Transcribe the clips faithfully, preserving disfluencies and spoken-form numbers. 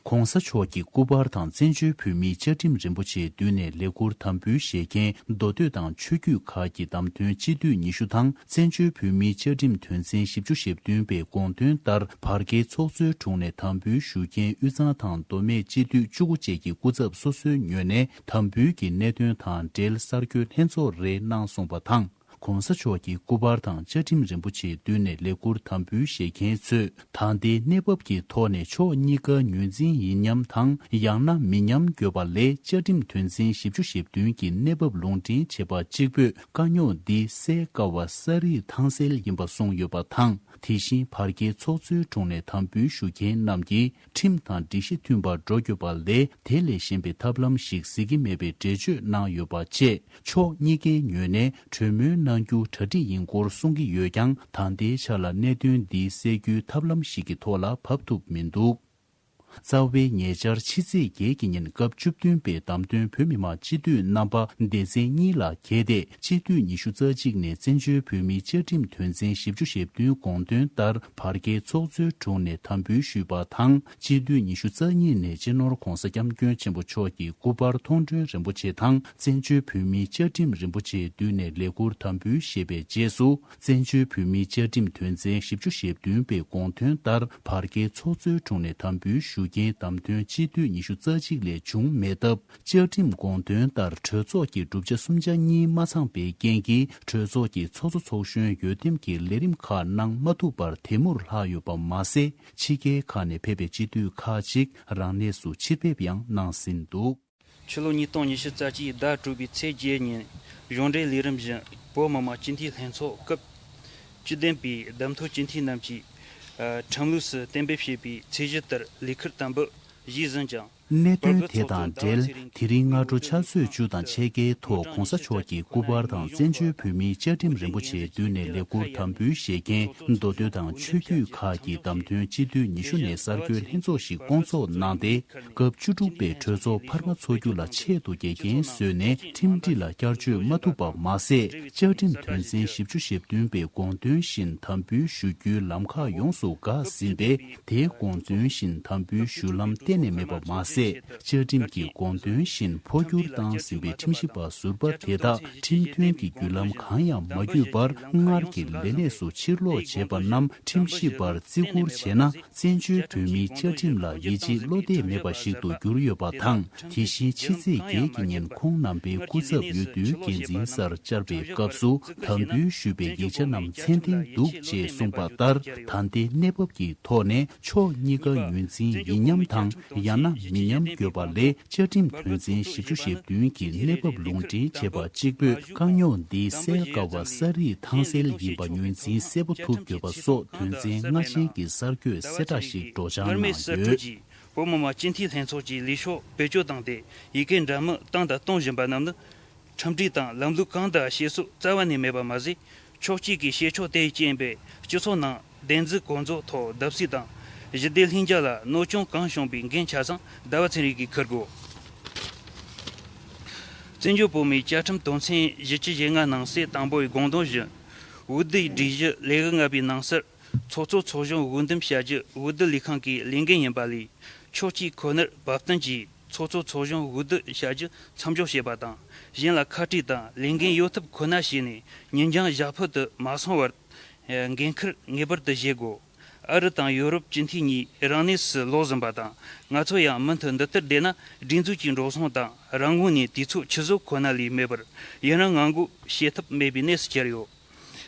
༧གོང་ས་མཆོག་གི་སྐུ་པར་དང་བཙན་བྱོལ་བོད་མིའི་བཅའ་ཁྲིམས་རིན་པོ་ཆེའི་མདུན་ནས་ལས་ཁུར་དམ་འབུལ་བཞེས་མཁན་མདོ་སྟོད་དང་ཆོས་བརྒྱུད་ཁག་གི་བདམས་ཐོན་སྤྱི་འཐུས་ཉི་ཤུ་དང་། བཙན་བྱོལ་བོད་མིའི་བཅའ་ཁྲིམས་དོན་ཚན་བཞི་བཅུ་ཞེ་བདུན་པའི་དགོངས་དོན་ལྟར་བར་བརྒལ་ཚོགས་གཙོའི་དྲུང་ནས་དམ་འབུལ་ཞུ་མཁན་དབུས་གཙང་དང་མདོ་སྨད་སྤྱི་འཐུས་བཅུ་དགུ་བཅས་ཀྱི་སྐུ་ཚབ་སོ་སོའི་ངོས་ནས་དམ་འབུལ་གྱི་གནད་དོན་དང་འབྲེལ་གསར་འགོད་ལྷན་ཚོགས་རེ་གནང་སོང་པ་དང་། ༸གོང་ས་མཆོག་གི་སྐུ་པར་དང་བཅའ་ཁྲིམས་རིན་པོ་ཆེའི་མདུན་ནས་ལས་ཁུར་དམ་འབུལ་བཞེས་མཁན་ཚོས་ད་ལྟའི་གནས་བབ་ཀྱི་ཐོག་ནས་ཕྱོགས་གཉིས་ཀ་ངོས་འཛིན་ཡིན་མཉམ་དང་ཡང་ན་མི་མཉམ་དགོས་པ་ལས་བཅའ་ཁྲིམས་དོན་ཚན་བཞི་བཅུ་ཞེ་བདུན་གྱི་གནས་བབ་ལུང་འདྲེན་བྱེད་པ་གཅིག་པུས་དཀའ་རྙོག་འདི་སེལ་དཀའ་བ་ས་རིས་ཐང་སེལ་ཡིན་པ་གསུངས་ཡོད་པ་དང་། དེ་བཞིན་བར་བརྒལ་ཚོགས་གཙོའི་དྲུང་ནས་དམ་འབུལ་ཞུ་མཁན་རྣམས་ཀྱིས་ཁྲིམས་དང་སྒྲིག་གཞི་མཐུན་པར་འགྲོ་དགོས་པ་ལས་དེ་ལས་གཞན་པའི་ཐབས་ལམ་ཞིག་གཟིགས་ཀྱི་མེད་པའི་འགྲེལ་བརྗོད་གནང་ཡོད་པ་བཅས། ཕྱོགས་གཉིས་ཀའི་ངོས་ནས་གྲོས་མོལ་གནང་རྒྱུ་གྲ་སྒྲིག་ཡིན་སྐོར་གསུང་གི་ཡོད་ཀྱང་། ད་ལྟའི་ཆ་ལ་གནད་དོན་འདི་སེལ་རྒྱུའི་ཐབས་ལམ་ཞིག་གི་ཐོག་ལ་བབས་ཐུབ་མི་འདུག་རྩ་བའི་ཉེ་ཆར་ཕྱི་ཚེས་བརྒྱད་ཀྱི་ཉིན་སྐབས་བཅུ་བདུན་པའི་བདམས་ཐོན་བོད་མི་མང་སྤྱི་འཐུས་རྣམ་པ་སྡེ་ཚན་གཉིས་ལ་གྱེས་ཏེ། སྤྱི་འཐུས་ཉི་ཤུ་རྩ་གཅིག་ནས་བཙན་བྱོལ་བོད་མིའི་བཅའ་ཁྲིམས་དོན་ཚན་བཞི་བཅུ་ཞེ་བདུན་དགོངས་དོན་ལྟར་བར་བརྒལ་ཚོགས་གཙོའི་དྲུང་ནས་དམ་འབུལ་ཞུས་པ་དང་། སྤྱི་འཐུས་ཉི་ཤུ་རྩ་གཉིས་ནས་སྤྱི་ནོར་༸གོང་ས་༸སྐྱབས་མགོན་ཆེན་པོ་མཆོག་གི་སྐུ་པར་མཐོང་གྲོལ་རིན་པོ་ཆེ་དང་། བཙན་བྱོལ་བོད་མིའི་བཅའ་ཁྲིམས་རིན་པོ་ཆེའི་མདུན་ནས་ལས་ཁུར་དམ་འབུལ་བཞེས་པའི་རྗེས་སུ། བཙན་བྱོལ་བོད་མིའི་བཅའ་ཁྲིམས་དོན་ཚན་བཞི་བཅུ་ཞེ་བདུན་པའི་དགོངས་དོན་ལྟར་བར་བརྒལ་ཚོགས་གཙོའི་དྲུང་ནས་དམ་འབུལ་ཞུ་མཁན་བདམས་ཐོན་སྤྱི་འཐུས་ཉི་ཤུ་རྩ་གཅིག་ལས་བྱུང་མེད་སྟབས། བཅའ་ཁྲིམས་དགོངས་དོན་ལྟར་གྲོས་ཚོགས་ཀྱི་གྲུབ་ཆ་གསུམ་ཆ་གཉིས་མ་ཚང་པའི་རྐྱེན་གྱིས། གྲོས་ཚོགས་ཀྱི་ཚོགས་གཙོ་ཚོགས་གཞོན་འོས་འདེམས་ཀྱི་ལས་རིམ་ཁག་གནང་མ་ཐུབ་པར་དེ་མུར་ལྷག་ཡོད་པ་མ་ཟད། ཕྱི་རྒྱལ་ཁག་ནས་ཕེབས་པའི་སྤྱི་འཐུས་ཁག་ཅིག་རང་གནས་སུ་ཕྱིར་ཕེབས་ཡང་གནང་ཟིན་འདུག་ཕྱི་ལོ་ཉིས་སྟོང་ཉི་ཤུ་རྩ་གཅིག་ཟླ་དྲུག་པའི་ཚེས་བརྒྱད་ཉིན། གཞུང་འབྲེལ་ལས་རིམ་བཞིན་བོད་མི་མང་སྤྱི་འཐུས་ལྷན་ཚོགས་སྐབས་བཅུ་བདུན་པའི་བདམས་ཐོན་སྤྱི་འཐུས་རྣམས་ཀྱིས། ཨ། ཁྲིམས་ལུགས་སུ་གཏན་འབེབས་བྱས་པའི་ཚད་གཞི་ལྟར་ལས་ཁུར་དམ་འབུལ་ཞུས་ཟིན་ཅིང་། གནད་དོན་དེ་དང་འབྲེལ། དེ་རིང་སྔ་དྲོ་ཆུ་ཚོད་བཅུ་དང་ཕྱེད་ཀའི་ཐོག་༸གོང་ས་མཆོག་གི་སྐུ་པར་དང་བཙན་བྱོལ་བོད་མིའི་བཅའ་ཁྲིམས་རིན་པོ་ཆེའི་མདུན་ནས་ལས་ཁུར་དམ་འབུལ་བཞེས་མཁན་མདོ་སྟོད་དང་ཆོས་བརྒྱུད་ཁག་གི་བདམས་ཐོན་སྤྱི་འཐུས་ཉི་ཤུ་ནས་གསར་འགོད་ལྷན་ཚོགས་ཤིག་བསྐོང་ཚོགས་གནང་སྟེ། སྐབས་བཅུ་དྲུག་པའི་གྲོས་ཚོགས་འཕར་མ་འཚོགས་རྒྱུ་ལ་ཆེད་དུ་འགལ་རྐྱེན་བཟོས་ནས་ཁྲིམས་སྒྲིག་ལ་བསྐྱར་བཅོས་མ་ཐུབ་པ་མ་ཟད། བཅའ་ཁྲིམས་དོན་ཚན་བཞི་བཅུ་ཞེ་བདུན་པའི་དགོངས་དོན་བཞིན་དམ་འབུལ་ཞུ་རྒྱུའི་ལམ་ཁ་ཡོངས་སུ་འགག་ཟིན་པས། དེའི་དགོངས་དོན་བཞིན་དམ་འབུལ་ཞུ་ལམ་གཏན་ནས་མེད་པ་མ་ཟད། བཅའ་ཁྲིམས་ཀྱི་དགོངས་དོན་བཞིན་འཕོ་འགྱུར་བཏང་ཟིན་པའི་ཁྲིམས་ཞིབ་པ་ཟུར་པ་དེ་དག་ཁྲིམས་མཐུན་གྱི་བརྒྱུད་ལམ་གང་ཡང་མ་བརྒྱུད་པར་སྔར་གྱི་ལས་གནས་སུ་ཕྱིར་ལོག་བྱས་པ་རྣམས་ཁྲིམས་ཞིབ་པར་བརྩི་བཀུར་བྱས་ན། བཙན་བྱོལ་བོད་མིའི་བཅའ་ཁྲིམས་ལ་ཡིད་ཆེས་བློ་གཏད་མེད་པ་ཞིག་ཏུ་གྱུར་ཡོད་པ་དང་། དེ་བཞིན་ཕྱི་ཚེས་བརྒྱད་ཀྱི་ཉིན་ཁོང་རྣམ་པའི་སྐུ་ཚབ་འོས་བསྡུའི་འགན་འཛིན་སར་བཅར་བའི་སྐབས་སུ་དམ་འབུལ་ཞུས་པའི་ཡིག་ཆ་རྣམས་མཚན་ལྡན་འདུག་ཅེས་གསུངས་པ་ལྟར། ད་ལྟའི་གནས་བབ་ཀྱི་ཐོག་ནས་ཕྱོགས་གཉིས་ཀ་ངོས་འཛིན་ཡིན་མཉམ་དང་ཡང་ན་མི་མཉམ་དགོས་པ་ལས། བཅའ་ཁྲིམས་དོན་ཚན་བཞི་བཅུ་ཞེ་བདུན་གྱི་གནས་བབ་ལུང་འདྲེན་བྱས་པ་གཅིག་པུས་དཀའ་རྙོག་འདི་སེལ་དཀའ་བ་ས་རིས་ཐང་སེལ་ཡིན་པ་ངོས་འཛིན་གསལ་པོ་ཐུབ་དགོས་པ་སོགས་དོན་ཚན་ལྔ་ཅན་གྱི་གསར་འགོད་གསལ་བསྒྲགས་ཤིག་སྒྲོག་སྦྱང་གནང་ཡོད། བོད་མི་མང་སྤྱི་འཐུས་ལྷན་ཚོགས་ཀྱིས་ལས་ཤོག་བེད་སྤྱོད་བཏང་སྟེ་ཡི་གེ་འདྲ་མིན་བཏང་དང་གཏོང་བཞིན་པ་རྣམས་ནི། ཁྲིམས་སྒྲིག་དང་ལམ་ལུགས་གང་དང་བྱེད་སྲོལ་རྩ་བ་ནས་མེད་པ་མ་ཟད། ཕྱོགས་གཅིག་གི་བྱེད་ཕྱོགས་དེའི་རྐྱེན་པས་སྤྱི་ཚོགས་ནང་བདེན་རྫུན་གོ་འཛོལ་ཐོག་བརྡབ་གསིག་དང་ཞི་བདེ་ལྷིང་འཇགས་ལ་གནོད་སྐྱོན་གང་བྱུང་པའི་འགན་ཆ་ཚང་ཟླ་བ་ཚེ་རིང་གིས་འཁུར་དགོས། བཙན་བྱོལ་བོད་མིའི་བཅའ་ཁྲིམས་དོན་ཚན་བཞི་བཅུ་ཞེ་ལྔ་ནང་གསེས་དང་པོའི་དགོངས་དོན་བཞིན། འོས་བསྡུའི་སྒྲིག་གཞི་ལེའུ་ལྔ་པའི་ནང་གསལ། ཚོགས་གཙོ་ཚོགས་གཞོན་འོས་འདེམས་བྱ་རྒྱུ་འོས་བསྡུ་ལས་ཁང་གི་ལས་འགན་ཡིན་པ་ལས། ཕྱོགས་གཅིག་ཁོ་ནར་བབ་བསྟུན་གྱིས་ཚོགས་གཙོ་ཚོགས་གཞོན་འོས་བསྡུ་བྱ་རྒྱུ་མཚམས་འཇོག་བྱེད་པ་དང་། གཞན་ལ་ཁ་དཀྲིས་དང་ལས་འགན་གཡོལ་ཐབས་ཁོ་ན་བྱས་ནས་ཉིན་འགྱངས་བཞག་ཕུད་དུ་མ་སོང་བར་འགན་འཁུར་ངེས་པར་དུ་བཞེས་དགོས། ཨ་རི་དང་ཡོ་རོབ་སྤྱི་འཐུས་གཉིས་རང་གནས་སུ་ལོག་ཟིན་པ་དང་། ང་ཚོ་ཡང་མུ་མཐུད་འདི་ལྟར་བསྡད་ན་སྒྲིག་འཛུགས་ཀྱི་འགྲོ་སོང་དང་རང་ངོས་ནས་དུས་ཚོད་ཆུད་ཟོས་ཁོ་ན་ལས་མེད་པར་ཡུན་རིང་ངང་སྒུག་བྱེད་ཐབས་མེད་པའི་གནས་སུ་གྱར་ཡོད།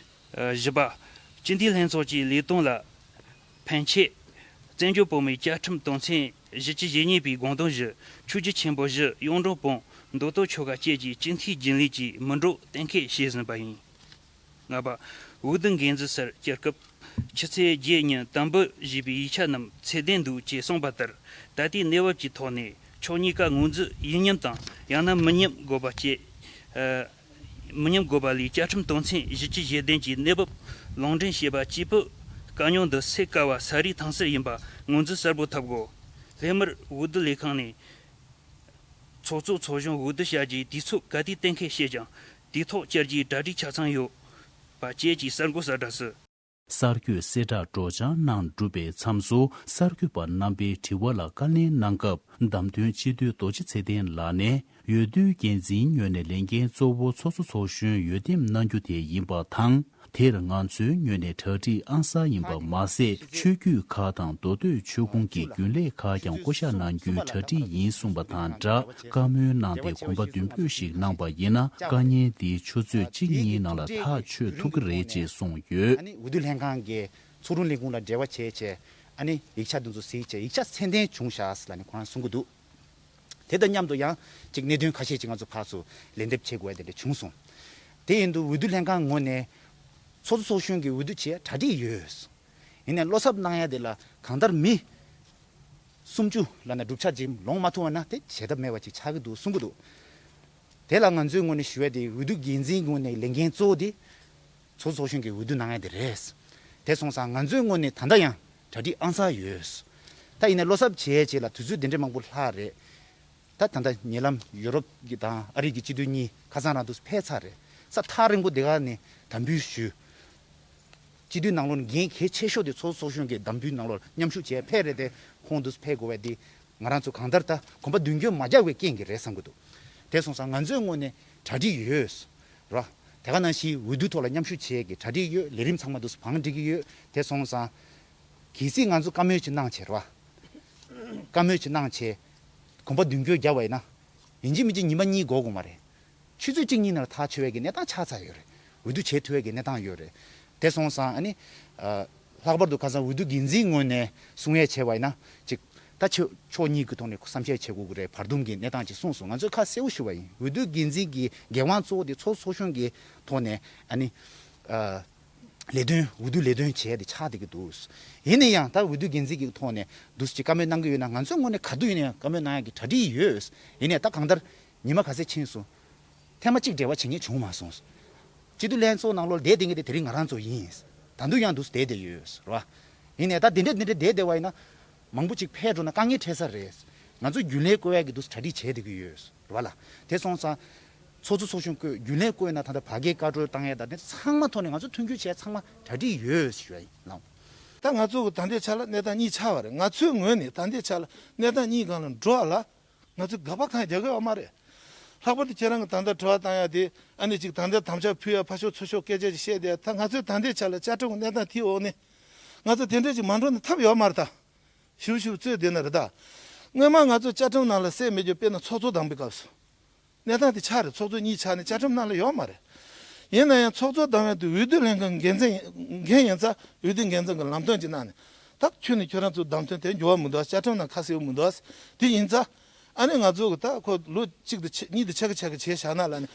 བཞི་པ། སྤྱི་འཐུས་ལྷན་ཚོགས་ཀྱི་ལས་དོན་ལ་ཕན་ཆེད། བཙན་བྱོལ་བོད་མིའི་བཅའ་ཁྲིམས་དོན་ཚན་བཞི་བཅུ་ཞེ་གཉིས་པའི་དགོངས་དོན་བཞིན་ཆོས་བརྒྱུད་ཆེན་པོ་བཞི་གཡུང་དྲུང་བོན་མདོ་སྟོད་ཆོལ་ཁ་བཅས་ཀྱི་སྤྱི་འཐུས་རྒྱུན་ལས་ཀྱིས་མི་འགྲོ་གཏན་འཁེལ་བྱས་ཟིན་པ་ཡིན། ལྔ་པ། འོས་བསྡུ་འགན་འཛིན་སར་བསྐྱར་སྐབས་ཕྱི་ཚེས་བརྒྱད་ཉིན་དམ་འབུལ་ཞུས་པའི་ཡིག་ཆ་རྣམས་ཚད་ལྡན་འདུག་ཅེས་གསུངས་པ་ལྟར། ད་ལྟའི་གནས་བབ་ཀྱི་ཐོག་ནས་ཕྱོགས་གཉིས་ཀ་ངོས་འཛིན་ཡིན་མཉམ་དང་ཡང་ན་མི་མཉམ་དགོས་པ་བཅས། མི་མཉམ་དགོས་པ་ལས་བཅའ་ཁྲིམས་དོན་ཚན་བཞི་བཅུ་ཞེ་བདུན་གྱི་གནས་བབ་ལུང་འདྲེན་བྱས་པ་གཅིག་པུས་དཀའ་རྙོག་འདི་སེལ་དཀའ་བ་ས་རིས་ཐང་སར་ཡིན་པ་ངོས་འཛིན་གསལ་པོ་ཐུབ་དགོས། སླད་མར་འོས་བསྡུ་ལས་ཁང་ནས་ཚོགས་གཙོ་ཚོགས་གཞོན་འོས་བསྡུ་བྱ་རྒྱུའི་དུས་ཚོད་ག་དུས་གཏན་འཁེལ་བྱས་ཀྱང་དུས་ཐོག་བསྐྱར་རྒྱུའི་གྲ་སྒྲིག་ཆ་ཚང་ཡོད་པ་བཅས་ཀྱི་གསར་འགོད་གསལ་བསྒྲགས་སུ། གསར་འགོད་གསལ་བསྒྲགས་སྒྲོག་སྦྱང་གནང་གྲུབ་པའི་མཚམས་སུ། གསར་འགོད་པ་རྣམ་པའི་དྲི་བ་ལ་བཀའ་ལན་གནང་སྐབས། བདམས་ཐོན་སྤྱི་འཐུས་རྡོ་རྗེ་ཚེ་བརྟན་ལགས་ནས། འོས་བསྡུའི་འགན་འཛིན་ངོས་ནས་ལས་འགན་གཙོ་བོ་ཚོགས་གཙོ་ཚོགས་གཞོན་འོས་འདེམས་གནང་རྒྱུ་དེ་ཡིན་པ་དང་། དེར་ང་ཚོའི་ངོས་ནས་གྲ་སྒྲིག་ཨང་གསར་ཡིན་པ་མ་ཟད། ཆོས་བརྒྱུད་ཁག་དང་མདོ་སྟོད་ཆོལ་ཁུངས་ཀྱི་རྒྱུན་ལས་ཁག་ཀྱང་བསྐོ་བཞག་གནང་རྒྱུའི་གྲ་སྒྲིག་ཡིན་གསུངས་པ་དང་སྦྲགས། བཀའ་མོལ་གནང་སྟེ། གོམ་པ་མདུན་སྤོས་ཤིག་གནང་པ་ཡིན་ན། དཀའ་ངལ་འདི་ཆུ་ཚོད་གཅིག་གཉིས་ནང་ལ་ཐག་ཆོད་ཐུབ་ཀྱི་རེད་ཅེས་གསུངས་ཡོད། ཨ་ནི་འོས་བསྡུ་ལྷན་ཁང་གི་ཚོགས་དྲུང་ལས་ཁུངས་ལ་འབྲེལ་བ་བྱས་བྱས། ཨ་ནི་ཡིག་ཆ་འདི་ཚོ་གཟིགས་བྱས། ཡིག་ཆ་ཚད་ལྡན་བྱུང་ཤག་ཟེར་ལབ་ནས་ཁོ་རང་གསུང་གི་འདུག། དེ་དང་མཉམ་དུ་ཡང་ཅིག་གནད་དོན་ཁ་ཤས་ཅིག་ང་ཚོ་ཕར་ཚུར་ལན་འདེབས་བྱེད་དགོས་པ་དེ་འདྲ་བྱུང་སོང་། དེ་ཡིན་དུས་འོས་བསྡུ་ལྷན་ཁང་ངོས་ནས་ཚོགས་གཙོ་ཚོགས་གཞོན་གྱི་འོས་བསྡུ་བྱེད་གྲ་སྒྲིག་ཡོད། ཡིན་ནའི་བློ་འཚབ་གནང་ཡ་དེ་ལ་གང་ལྟར་མི་སུམ་ཅུ་ལབ་ན་བསྒྲུབ་བྱ་ཅིག་ལོངས་མ་ཐུབ་པ་ན་དེ་བྱེད་ཐབས་མེད་པ་ཅིག་ཆགས་ཀྱི་འདུག་གསུང་གི་འདུག། དེ་ལ་ང་ཚོའི་ངོས་ནས་ཞུ་ཡ་དེ། འོས་བསྡུ་འགན་འཛིན་ངོས་ནས་ལས་འགན་གཙོ་བོ་དེ་ཚོགས་གཙོ་ཚོགས་གཞོན་གྱི་འོས་བསྡུ་གནང་ཡ་དེ་རེད། དེ་སོང་ཙང་ང་ཚོའི་ངོས་ནས་ད་ལྟ་ཡང་གྲ་སྒྲིག་ཨང་གསར་ཡོད། ད་ཡིན་ནའི་བློ་འཚབ་བྱས་བྱས་ལ་དུས་ཚོད་དེ་འདྲའི་མང་པོ་ལྷག་རེད། ད་ད་ལྟ་ཉེ་ལམ་ཡུ་རོབ་ཀྱི་དང་ཨ་རི་གི་སྤྱི་འཐུས་གཉིས་ཁ་སང་རང་དུ་ཕེབས་ཚར་རེད། ས་ཐག་རིང་པོ་དེ་ག་ནས་དམ་འབུལ་ཞུས། སྤྱི་འཐུས་ནང་ལོགས་ནས་འགན་གལ་ཆེ་ཤོས་དེ་ཚོགས་གཙོ་ཚོགས་གཞོན་གྱི་དམ་འབུལ་ནང་ལོགས་མཉམ་ཞུགས་བྱས་ཕེབས་རེད་དེ། ཁོང་དུ་ཕེབས་དགོས་པ་དེ་ང་རང་ཚོ་གང་ལྟར་ད་གོམ་པ་མདུན་སྐྱོད་མ་རྒྱག་པའི་རྐྱེན་གྱིས་རེད་བསམ་གྱི་འདུག། དེ་སོང་ཙང་ང་ཚོའི་ངོས་ནས་གྲ་སྒྲིག་ཡོད་ར། དེ་ག་ནང་བཞིན་འོས་བསྡུ་ཐོག་ལ་མཉམ་ཞུགས་བྱེད་ཀྱི་གྲ་སྒྲིག་ཡོད། ལས་རིམ་ཚང་མ་དུ་བང་སྒྲིག་གི་ཡོད། དེ་སོང་ཙང་གལ་སྲིད་ང་ཚོ་བཀའ་མོལ་ཅིག་གནང་བྱས་ར། བཀའ་མོལ་ཅིག་གནང་བྱས་གོམ་པ་མདུན་སྐྱོད་རྒྱབ་པ་ཡིན་ན། ཡིན་གཅིག་མིན་གཅིག་ཉི་མ་གཉིས་འགོར་དགོས་མ་རེད། ཆུ་ཚོད་གཅིག་གཉིས་ནང་ལ་ཐག་ཆོད་པའི་གི་གནས་སྟངས་ཆགས་ཚར་ཡོད་རེད། འོས་བསྡུ་བྱེད་ཐུབ་པའི་གི་གནས་སྟངས་ཡོད་རེད། དེ་སོང་ཙང་ཨ་ནི། ཨ། ལྷག་པར་དུ་ཁ་སང་འོས་བསྡུ་འགན་འཛིན་ངོས་ནས་གསུང་ཡས་བྱས་པ་ཡིན་ན་ཅིག། ད་ཕྱོགས་ཕྱོགས་གཉིས་ཀྱི་ཐོག་ནས་བསམ་ཤེས་བྱེད་དགོས་ཀྱི་རེད། བར་འདུམ་གྱི་གནས་སྟངས་ཅིག་གསུངས་སོང་། ང་ཚོས་ཁ་གསལ་པོ་ཞུ་བ་ཡིན། འོས་བསྡུ་འགན་འཛིན་གྱི་འགན་དབང་གཙོ་བོ་དེ་ཚོགས་གཙོ་ཚོགས་གཞོན་གྱི་ཐོག་ནས་ཨ་ནི། ཨ། ལས་དོན། འོས་བསྡུ་ལས་དོན་བྱས་ཏེ་ཆགས་བསྡད་ཀྱི་འདུག། ཡིན་ན་ཡང་ད་འོས་བསྡུ་འགན་འཛིན་གྱི་ཐོག་ནས་འདུག་སེ་བཀའ་མོལ་གནང་གི་ཡོད་ན། ང་ཚོའི་ངོས་ནས་ག་དུས་ཡིན་ན་ཡང་བཀའ་མོལ་གནང་ཡག་གི་གྲ་སྒྲིག་ཡོད། ཡིན་ནའི་ད་གང་ལྟར་ཉི་མ་ག་ཚད་ཕྱིན་སོང་། ཐེངས་མ་གཅིག་འབྲེལ་བ་བྱེད་མཁན་བྱུང་མ་སོང་། སྤྱི་འཐུས་ལྷན་ཚོགས་ནང་ལོགས་བསྡད་བསྡད་མཁན་དེ་དེ་རིང་ང་རང་ཚོ་ཡིན། ད་དུང་ཡང་འདུག་སེ་བསྡད་བསྡད་ཡོད་རེད་བ། ཡིན་ནའི་ད་དེ་འདྲ་དེ་འདྲ་བསྡད་བསྡད་པ་ཡིན་ན། མང་པོ་ཅིག་ཕེབས་འགྲོ་ན་དཀའ་ངལ་འཕྲད་ས་རེད། ང་ཚོ་རྒྱུན་ལས་བསྐོ་ཡག་གི་འདུག་སེ་གྲ་སྒྲིག་བྱས་བསྡད་ཀྱི་ཡོད། རེད་བ་ལ། དེ་སོང་ཙང་། ཚོགས་གཙོ་ཚོགས་གཞོན་བསྐོས། རྒྱུན་ལས་བསྐོས་ན་ད་ལྟ་ཕ་གིའི་བཀའ་འཁྲོལ་བཏང་ཡས་དང་དེ་ཚང་མ་ཐོག་ནས་ང་ཚོ་མཐུན་འགྱུར་བྱས་ཚང་མ་གྲ་སྒྲིག་ཡོད་ཞུ་ཡ་ཡིན་ལགས། ད་ང་ཚོ་གི་ད་ལྟའི་ཆ་ལ་གནས་སྟངས་གཉིས་ཆགས་པ་རེད། ང་ཚོའི་ངོས་ནས་ད་ལྟའི་ཆ་ལ་གནས་སྟངས་གཉིས་སྒང་ལ་འགྲོ་བ་ལ་ང་ཚོས་དགག་པ་གང་རྒྱག་གི་ཡོད་མ་རེད། ལྷག་པར་དུ་ཁྱེད་རང་གི་ད་ལྟ་དྲི་བ་བཏང་ཡ་དེ་ཨ་ནི་ཅིག་ད་ལྟ་དམ་བཅའ་ཕུལ་ཡ་ཕར་ཕྱོགས་ཚུར་ཕྱོགས་སྐད་ཆ་ཅིག་བཤད་བསྡད། ད་ང་ཚོས་ད་ལྟའི་ཆ་ལ་བཅའ་ཁྲིམས་ཀྱི་གནས་སྟངས་དེའི་འོག་ནས་ང་ཚོ་དེ་འདྲ་ཅིག་མ་འགྲོ་ན་ཐབས་ཡོད་མ་རེད་ད། ཞིབ་ཞིབ་རྩོད་བསྡད་ན་རེད་ད། སྔོན་མ་ང་ཚོ་བཅའ་ཁྲིམས་ནང་ལ་གསལ་མེད་རྒྱུ་དཔེར་ན་ཚོགས་གཙོ་བདམས་པའི་སྐབས་སུ། གནས་སྟངས་དེ་ཆགས་རེད། ཚོགས་གཙོ་གཉིས་ཆགས་ནས་བཅའ་ཁྲིམས་ནང་ལ་ཡོད་མ་རེད། ཡིན་ན་ཡང་ཚོགས་གཙོ་བདམས་ཡ་དེ་འོས་བསྡུ་ལྷན་ཁང་འགན་འཛིན་འགན་ཡིན་ཙང་འོས་བསྡུ་འགན་འཛིན་གྱི་ལམ་སྟོན་ཅིག་གནང་ནས། ད་ཁྱོད་ནས་ཁྱོད་རང་ཚོ་བདམས་ཐོན་དེ་འགྱུར་བ་མི་འདུག། བཅའ་ཁྲིམས་ནང་ཁ་གསལ་པོ་མི་འདུག། དེ་ཡིན་ཙང་། ཨ་ནི་ང་ཚོ་གི་ད་ཁོ་ལོ་གཅིག་དང་ཕྱེད་གཉིས་དང་ཕྱེད་ཀ་ཕྱེད་ཀ་བྱས་བཞག་ན་ལ་ནི།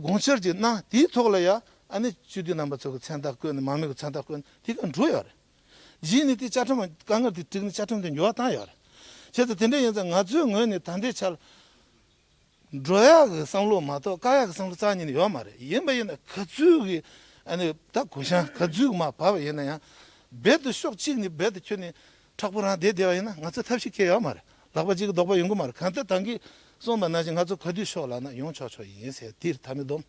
དགོངས་འཆར་ཅིག་གནང་། དེའི་ཐོག་ལ་ཡ་ཨ་ནི་སྤྱི་འཐུས་རྣམ་པ་ཚོ་གི་མཚན་རྟགས་བཀོད་ནས། མང་མོས་ཀྱི་མཚན་རྟགས་བཀོད་ནས་དེ་ག་འགྲོ་ཡོད་རེད། རྗེས་ནས་དེ་བཅའ་ཁྲིམས་དཀའ་ངལ་དེ་བསྒྲིགས་ནས་བཅའ་ཁྲིམས་དེ་འགྱུར་བ་བཏང་ཡོད་རེད། བྱས་ཙང་དེ་འདྲ་ཡིན་ཙང་ང་ཚོའི་ངོས་ནས་ད་ལྟའི་ཆར་འགྲོ་ཡག་གི་བསམ་བློ་མ་གཏོགས་བཀག་ཡག་གི་བསམ་བློ་རྩ་ཉིད་ནས་ཡོད་མ་རེད། ཡིན་པ་ཡིན་ན་ག་ཚོད་ཀྱི་ཨ་ནི་ད་གུ་ཤང་ག་ཚོད་ཀྱི་མར་བབས་པ་ཡིན་ན་ཡང་། རྦད་དེ་ཕྱོགས་གཅིག་ནས་རྦད་དེ་ཁྱོད་ནི་མཁྲེགས་པོ་རང་བསྡད་བསྡད་པ་ཡིན་ན་ང་ཚོ་ཐབས་ཤེས་ཁེལ་ཡོད་མ་རེད། ལག་པ་གཅིག་གིས་རྡོག་པ་ཡོང་གི་མ་རེད། གང་ལྟར་ད་གིན་གསུངས་པ་ནང་བཞིན་ང་ཚོ་ག་དུས་ཕྱོགས་ལབ་ན་ཡོང་ཆོག་ཆོག་ཡིན་ཟེར་དེར་ཐ་མའི་སྡོམ།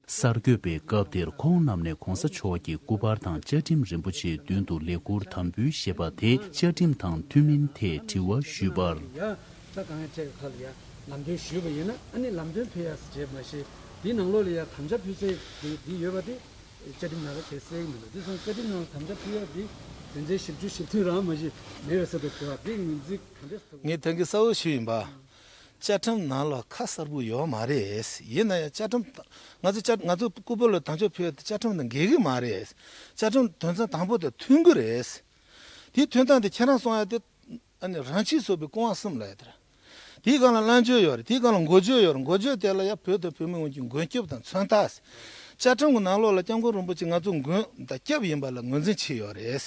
གསར་འགོད་པས་སྐབས་དེར་ཁོང་རྣམས་ནས་༸གོང་ས་མཆོག་གི་སྐུ་པར་དང་བཅའ་ཁྲིམས་རིན་པོ་ཆེའི་མདུན་དུ་ལས་འཁུར་དམ་འབུལ་ཞེས་པ་དེ་བཅའ་ཁྲིམས་དང་མཐུན་མིན་ཐད་དྲི་བ་ཞུས་པར། ཡ། ད་གང་ཡང་ཆེ་ཁ་ལ་ཡ་ལམ་སྟོན་ཞུས་པ་ཡིན་ན། ཨ་ནི་ལམ་སྟོན་ཕུལ་ཡ་ཟེར་བྱས་མ་ཤེས། དེའི་ནང་ལོགས་ལ་ཡ་དམ་བཅའ་ཕུལ་སའི་དེ་དེ་ཡོད་པ་དེ་བཅའ་ཁྲིམས་ནང་ལ་དེ་གསལ་གི་མི་འདུག། དེ་སོང་བཅའ་ཁྲིམས་ནང་ལ་དམ་བཅའ་ཕུལ་ཡ་དེ་དོན་ཚན་བཞི་བཅུ་ཞེ་བདུན་རང་མ་གཞི་མེད་པའི་ས་ཐོག་གི་བ་དེ་ངོས་འཛིན་གང་འདྲས་ཐུབ། ངས་ད་གིན་གསལ་པོ་ཞུས་ཡིན་པ། བཅའ་ཁྲིམས་ནང་ལ་ཁ་གསལ་པོ་ཡོད་མ་རེད། ཡིན་ན་ཡང་བཅའ་ཁྲིམས་ང་ཚོ་བཅའ་ང་ཚོ་སྐུ་པར་ལ་དམ་བཅའ་ཕུལ་ཡ་དེ་བཅའ་ཁྲིམས་དང་འགལ་གི་མ་རེད། བཅའ་ཁྲིམས་དོན་ཚན་དང་པོ་དང་མཐུན་གི་རེད། དེའི་མཐུན་སྟངས་དེ་ཁྱེད་རང་གསུང་ཡ་དེ་ཨ་ནི་རང་ཆས་སོགས་པའི་སྐུ་དབང་གསུམ་ལ་ཡ་དེ་རེད། དེའི་སྒང་ལ་བླང་བྱ་ཡོད་རེད། དེའི་སྒང་ལ་འགོག་བྱ་ཡོད་རེད། འགོག་བྱ་དེ་ལ་ཡ་བོད་དང་བོད་མི་དབང་གི་མགོན་སྐྱབས་དང་མཚོན་རྟགས། བཅའ་ཁྲིམས་ཀྱི་ནང་ལོགས་ལ་སྐྱབས་མགོན་རིན་པོ་ཆེ་ང་ཚོ་མགོན་དང་སྐྱབས་ཡིན་པ་ལ་ངོས་འཛིན་བྱས་ཡོད་རེད།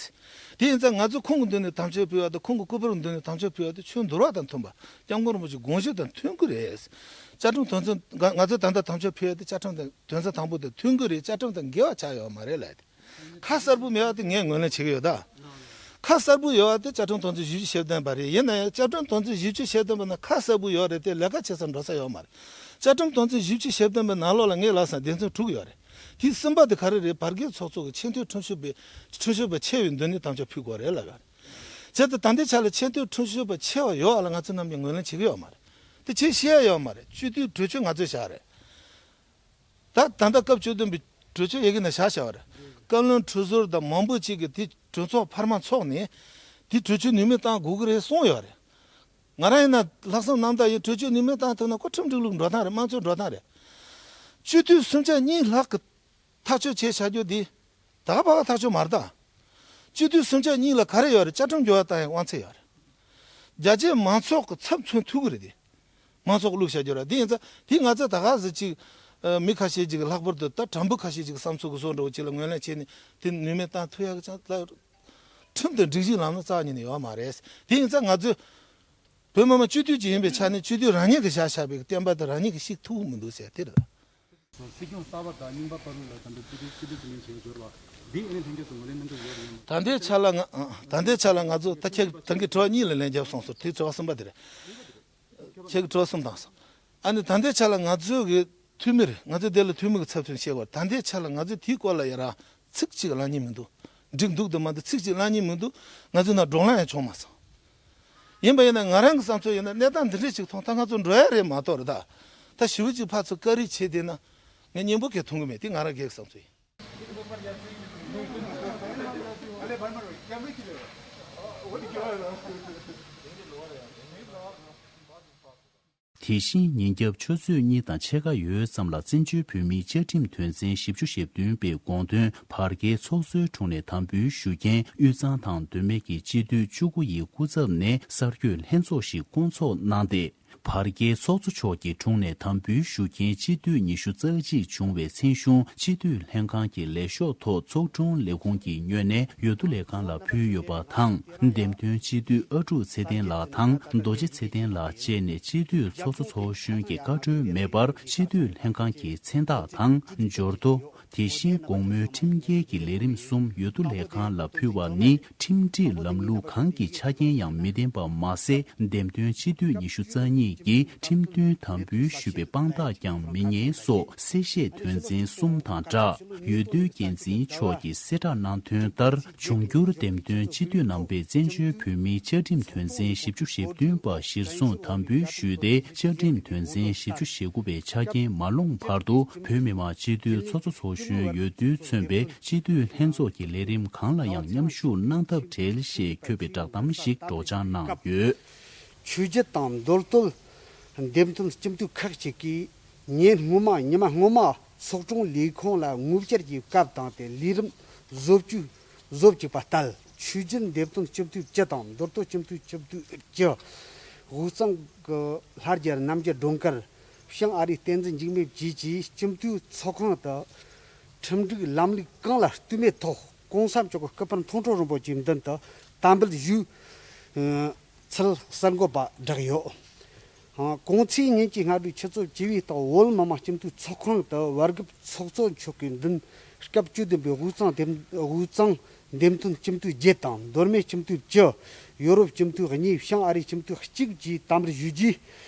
དེ་ཡིན་ཙང་ང་ཚོ་ཁོང་གི་མདུན་ནས་དམ་བཅའ་ཕུལ་བ་དང་ཁོང་གི་སྐུ་པར་གྱི་མདུན་ནས་དམ་བཅའ་ཕུལ་བ་དེ་ཆོས་འདུལ་བ་དང་མཐུན་པ། སྐྱབས་མགོན་རིན་པོ་ཆེའི་དགོངས་གཞི་དང་མཐུན་གྱི་རེད། བཅའ་ཁྲིམས་དོན་ཚན་ང་ང་ཚོ་ད་ལྟ་དམ་བཅའ་ཕུལ་བ་དེ་བཅའ་ཁྲིམས་དང་དོན་ཚན་དང་པོ་དང་མཐུན་གྱི་རེད། བཅའ་ཁྲིམས་དང་འགལ་བ་ཆགས་ཡོད་མ་རེད་ལབ་དེ། ཁ་གསལ་པོ་མེད་པ་དེ་ངས་ངོས་ལེན་བྱེད་ཀྱི་ཡོད་ད། ཁ་གསལ་པོ་ཡོད་པ་དེ་བཅའ་ཁྲིམས་དོན་ཚན་བཞི་བཅུ་ཞེ་བདུན་པ་རེད། ཡིན་ན་ཡང་བཅའ་ཁྲིམས་དོན་ཚན་བཞི་བཅུ་ཞེ་བདུན་པ་ནང་ཁ་གསལ་པོ་ཡོད་རེད་དེ་ལས་ཀ་བྱེད་ས་འགྲོ་ས་ཡོད་མ་རེད། བཅའ་ཁྲིམས་དོན་ཚན་བཞི་བཅུ་ཞེ་བདུན་པའི་ནང་ལོགས་ལ་ངས་ལབ་ས་སྡེ་ཚན་དྲུག་ཡོད་རེད། དེ་གསུམ་པ་དེ་ག་རེ་རེད། བར་བརྒལ་ཚོགས་གཙོ་གི་ཆེས་མཐོའི་ཁྲིམས་ཞིབ་པའི་ཁྲིམས་ཞིབ་པ་ཆེ་བའི་མདུན་ནས་དམ་བཅའ་ཕུལ་དགོས་རེད་ལབ་ཡོད་རེད། བྱས་ཙང་ད་ལྟའི་ཆ་ལ་ཆེས་མཐོའི་ཁྲིམས་ཞིབ་པ་ཆེ་བ་ཡོད་ཨ་ལ་ང་ཚོ་ནམ་ཡང་ངོས་ལེན་བྱེད་ཀྱི་ཡོད་མ་རེད། དེ་བྱེད་ཤེས་ཡ་ཡོད་མ་རེད། སྤྱི་འཐུས་གྲོས་ཆོད་ང་ཚོས་བཞག་རེད། ད་ད་ལྟ་སྐབས་བཅུ་བདུན་པའི་གྲོས་ཆོད་ཡི་གེ་ནང་བཞག་བཞག་པ་རེད། བཀའ་བློན་ཁྲི་ཟུར་དང་མང་པོ་གཅིག་གིས་དེ་གྲོས་ཚོགས་འཕར་མ་འཚོགས་ནས་དེ་གྲོས་ཆོད་ནུས་མེད་བཏང་དགོས་ཀྱི་རེད་གསུངས་ཡོད་རེད། ང་རང་ཡིན་ན་ལྷག་བསམ་རྣམ་དག་ཡིན། གྲོས་ཆོད་ནུས་མེད་བཏང་ཐུབ་ན་ཁོ་ཁྲིམས་སྒྲིག་ལུགས་འགྲོ་སྟངས་རེད། དམངས་གཙོའི་འགྲོ་སྟངས་རེད། སྤྱི་འཐུས་སུམ་ཆ་གཉིས་ལྷག་གི་ཐག་གཅོད་བྱས་བཞག་རྒྱུ་འདི་ད་ག་ཕ་ག་ཐག་གཅོད་མ་རེད་ད། སྤྱི་འཐུས་སུམ་ཆ་གཉིས་ལ་ག་རེ་ཡོད་རེད། བཅའ་ཁྲིམས་འགྱུར་བ་བཏང་ཡའི་དབང་ཚད་ཡོད་རེད། རྒྱ་ཆེའི་མང་ཚོགས་ཀྱི་ཚབ་མཚོན་ཐུབ་ཀྱི་རེད་དེ། མང་ཚོགས་ཀྱི་བླུགས་བཞག་རྒྱུ་རེད། དེ་ཡིན་ཙང་དེ་ང་ཚོ་ད་ག་ཟེ་ཅིག་ཨ། མི་ཁ་ཤས་ཅིག་ལྷག་པར་དུ་ད་དྲ་འབུ་ཁ་ཤས་ཅིག་བསམ་ཚུལ་གྱི་བཟོ་འདྲ་བོ་ཅིག་ལ་ངོས་ལེན་བྱས་ནས་དེ་ནུས་མེད་བཏང་ཐུབ་ཡག་གི་ཅང་ལ་ཁྲིམས་དང་སྒྲིག་གཞི་ལམ་ལུགས་རྩ་བ་ཉིད་ནས་ཡོད་མ་རེད། དེ་ཡིན་ཙང་ང་ཚོས་བོད་མི་མང་སྤྱི་འཐུས་ཅིག་ཡིན་པའི་ཆ་ནས་སྤྱི་འཐུས་རང་ཉིད་ཀྱིས་བཞག་བཞག་པའི་བསྟན་པ་དེ་རང་ཉིད་ཀྱིས་བཤིག་ཐུབ་ཀྱི་མི་འདུག་ཟེར་དེ་རེད། སྲིད་སྐྱོང་གསར་པ་དང་རྙིང་པ་བར་ལ་ད་ལྟ་སྲིད་སྐྱོང་སྲིད་སྐྱོང་གི་མིང་བྱས་འབྱོར་བ་འདི་ཨ་ནི་ལྷན་རྒྱས་སུ་ངོས་ལེན་གནང་གི་ཡོད་རེད། ད་ལྟའི་ཆ་ལ་ང་ད་ལྟའི་ཆ་ལ་ང་ཚོ་ད་ཁྱེད་ད་གིན་དྲི་བ་གཉིས་ལ་ལན་རྒྱབ་སོང་ཟེར། དེ་དྲི་བ་གསུམ་པ་དེ་རེད། ཁྱེད་ཀྱི་དྲི་བ་གསུམ་བཏང་སོང་། ཨ་ནི་ད་ལྟའི་ཆ་ལ་ང་ཚོའི་གི་འཐུས་མི་རེད། ང་ཚོ་འདི་ལ་འཐུས་མི་གི་ཚབ་མཚོན་བཤད་དགོས་རེད། ད་ལྟའི་ཆ་ལ་ང་ཚོས་དེའི་སྐོར་ལ་ཡ་རང་ཚིག་གཅིག་གླེང་སྙིང་མི་འདུག་འགྲིག་འདུག་དང་མ་འདུག་ཚིག་གཅིག་གླེང་སྙིང་མི་འདུག་ང་ཚོའི་ནང་བགྲོ་གླེང་ཡང་བྱུང་མ་སོང་། ཡིན་པ་ཡིན་ན་ང་རང་གི་བསམ་ཚུལ་ཡིན་ན་གནས་སྟངས་འདི་འདྲ་ཞིག་མཐོང་ད་ང་ཚོ་འགྲོ་ཡ་རེད་མ་གཏོགས་རེད་ད། ད་ཞེ་པོ་ཅིག་ཕར་ཚུར་བཀའ་རེས་བྱས་བསྡད་ན་ངས་སྙིང་པོ་གས་མཐོང་གི་མེད། དེ་ང་རང་སྒེར་གྱི་བསམ་ཚུལ་ཡིན། དེ་བཞིན་ཉིན་རྒྱབ་ཆུ་ཚོད་གཉིས་དང་ཕྱེད་ཀ་ཡོལ་ཙམ་ལ་བཙན་བྱོལ་བོད་མིའི་བཅའ་ཁྲིམས་དོན་ཚན་བཞི་བཅུ་ཞེ་བདུན་པའི་དགོངས་དོན་བར་བརྒལ་ཚོགས་གཙོའི་དྲུང་ནས་དམ་འབུལ་ཞུ་མཁན་དབུས་གཙང་དང་མདོ་སྨད་ཀྱི་སྤྱི་འཐུས་བཅུ་དགུ་ཡི་སྐུ་ཚབ་ནས་གསར་འགོད་ལྷན་ཚོགས་ཤིག་བསྐོང་ཚོགས་གནང་སྟེ། བར་བརྒལ་ཚོགས་གཙོ་མཆོག་གི་དྲུང་ནས་དམ་འབུལ་ཞུ་མཁན་སྤྱི་འཐུས་ཉི་ཤུ་རྩ་གཅིག་བྱུང་བའི་མཚན་གཞུང་སྤྱི་འཐུས་ལྷན་ཁང་གི་ལས་ཤོག་ཐོག་ཚོགས་དྲུང་ལས་ཁུངས་ཀྱི་ངོས་ནས་འོས་བསྡུ་ལས་ཁང་ལ་ཕུལ་ཡོད་པ་དང་། འདེམས་ཐོན་སྤྱི་འཐུས་ཨ་ཀྲུག་ཚེ་བརྟན་ལགས་དང་རྡོ་རྗེ་ཚེ་བརྟན་ལགས་བཅས་ནས་སྤྱི་འཐུས་ཚོགས་གཙོ་ཚོགས་གཞོན་གྱི་བཀའ་འཁྲོལ་མེད་པར་སྤྱི་འཐུས་ལྷན་ཁང་གི་མཚན་རྟགས་དང་འབྱོར་ཐོ། དེ་བཞིན་གོང་སྨོས་ཁྲིམས་འགལ་གྱི་ལས་རིམ་གསུམ་འོས་བསྡུ་ལས་ཁང་ལ་ཕུལ་བ་ནི་ཁྲིམས་སྒྲིག་ལམ་ལུགས་གང་གི་ཆ་རྐྱེན་ཡང་མི་ལྡན་པ་མ་ཟད། འདེམས་ཐོན་སྤྱི་འཐུས་ཉི་ཤུ་རྩ་གཉིས་ཀྱིས་ཁྲིམས་མཐུན་དམ་འབུལ་ཞུས་པའི་དཔང་རྟགས་ཀྱང་མི་རྙེད་སོགས་གསལ་བཤད་དོན་ཚན་གསུམ་དང་སྦྲགས། འོས་བསྡུའི་འགན་འཛིན་མཆོག་གིས་གསལ་བསྒྲགས་གནང་དོན་ལྟར། འབྱུང་འགྱུར་འདེམས་ཐོན་སྤྱི་འཐུས་རྣམ་པས་བཙན་བྱོལ་བོད་མིའི་བཅའ་ཁྲིམས་དོན་ཚན་བཞི་བཅུ་ཞེ་བདུན་པ་གཞིར་བཟུང་དམ་འབུལ་ཞུས་ཏེ། བཅའ་ཁྲིམས་དོན་ཚན་བཞི་བཅུ་ཞེ་དགུ་པའི་ཆ་རྐྱེན་མ་ལོངས་བར་དུ། བོད་མི་མང་སྤྱི་འཐུས་ཚོགས་གཙོ་ཚོགས་གཞོན་འོས་བསྡུའི་མཚོན་པའི་སྤྱི་འཐུས་ལྷན་ཚོགས་ཀྱི་ལས་རིམ་གང་ལ་ཡང་མཉམ་ཞུགས་གནང་ཐབས་བྲལ་ཞེས་འཁོད་པའི་བསྒྲགས་གཏམ་ཞིག་སྒྲོག་སྦྱང་གནང་ཡོད། ཆོས་བརྒྱུད་དང་མདོ་སྟོད་འདེམས་ཐོན་སྤྱི་འཐུས་ཁག་ཅིག་གིས་ཉིན་སྔོན་མ་ཉི་མ་སྔོན་མ་ཚོགས་དྲུང་ལས་ཁུངས་ལ་ངོ་བཅར་གྱི་སྐབས་བཏང་སྟེ་ལས་རིམ་བཟོ་བཅུག་བཟོ་བཅུག་པ་ལྟར། ཆོས་བརྒྱུད་འདེམས་ཐོན་སྤྱི་འཐུས་བཅུ་དང་མདོ་སྟོད་སྤྱི་འཐུས་སྤྱི་འཐུས་བཅུ། དབུས་གཙང་གི་ལྷ་རྒྱལ་རྣམ་རྒྱལ་སྒྲོལ་དཀར། བྱང་ཨ་རིའི་བསྟན་འཛིན་འཇིགས་མེད་བཅས་ཀྱིས་སྤྱི་འཐུས་ཚོགས་ཁང་དུ་ཁྲིམས་སྒྲིག་ལམ་ལུགས་གང་ལ་ལྟོས་མེད་ཐོག་གོང་ས་མཆོག་གི་སྐུ་པར་མཐོང་གྲོལ་རིན་པོ་ཆེའི་མདུན་དུ་དམ་འབུལ་ཞུས་ཚུལ་གསར་འགོད་པ་བསྒྲགས་ཡོད། གོང་ཚེས་ཉིན་གྱི་སྔ་དྲོའི་ཆུ་ཚོད་བཅུ་པའི་སྟེང་བོད་མི་མང་སྤྱི་འཐུས་ཚོགས་ཁང་དུ་བར་སྐབས་ཚོགས་གཙོ་མཆོག་གིས་མདུན་སྐབས་བཅུ་བདུན་པའི་དབུས་གཙང་འདེམས་དབུས་གཙང་འདེམས་ཐོན་སྤྱི་འཐུས་བརྒྱད་དང་མདོ་སྨད་སྤྱི་འཐུས་བཅུ། ཡོ་རོབ་སྤྱི་འཐུས་གཉིས། བྱང་ཨ་རིའི་སྤྱི་འཐུས་གཅིག་བཅས་དམ་འབུལ་ཞུས་རྗེས།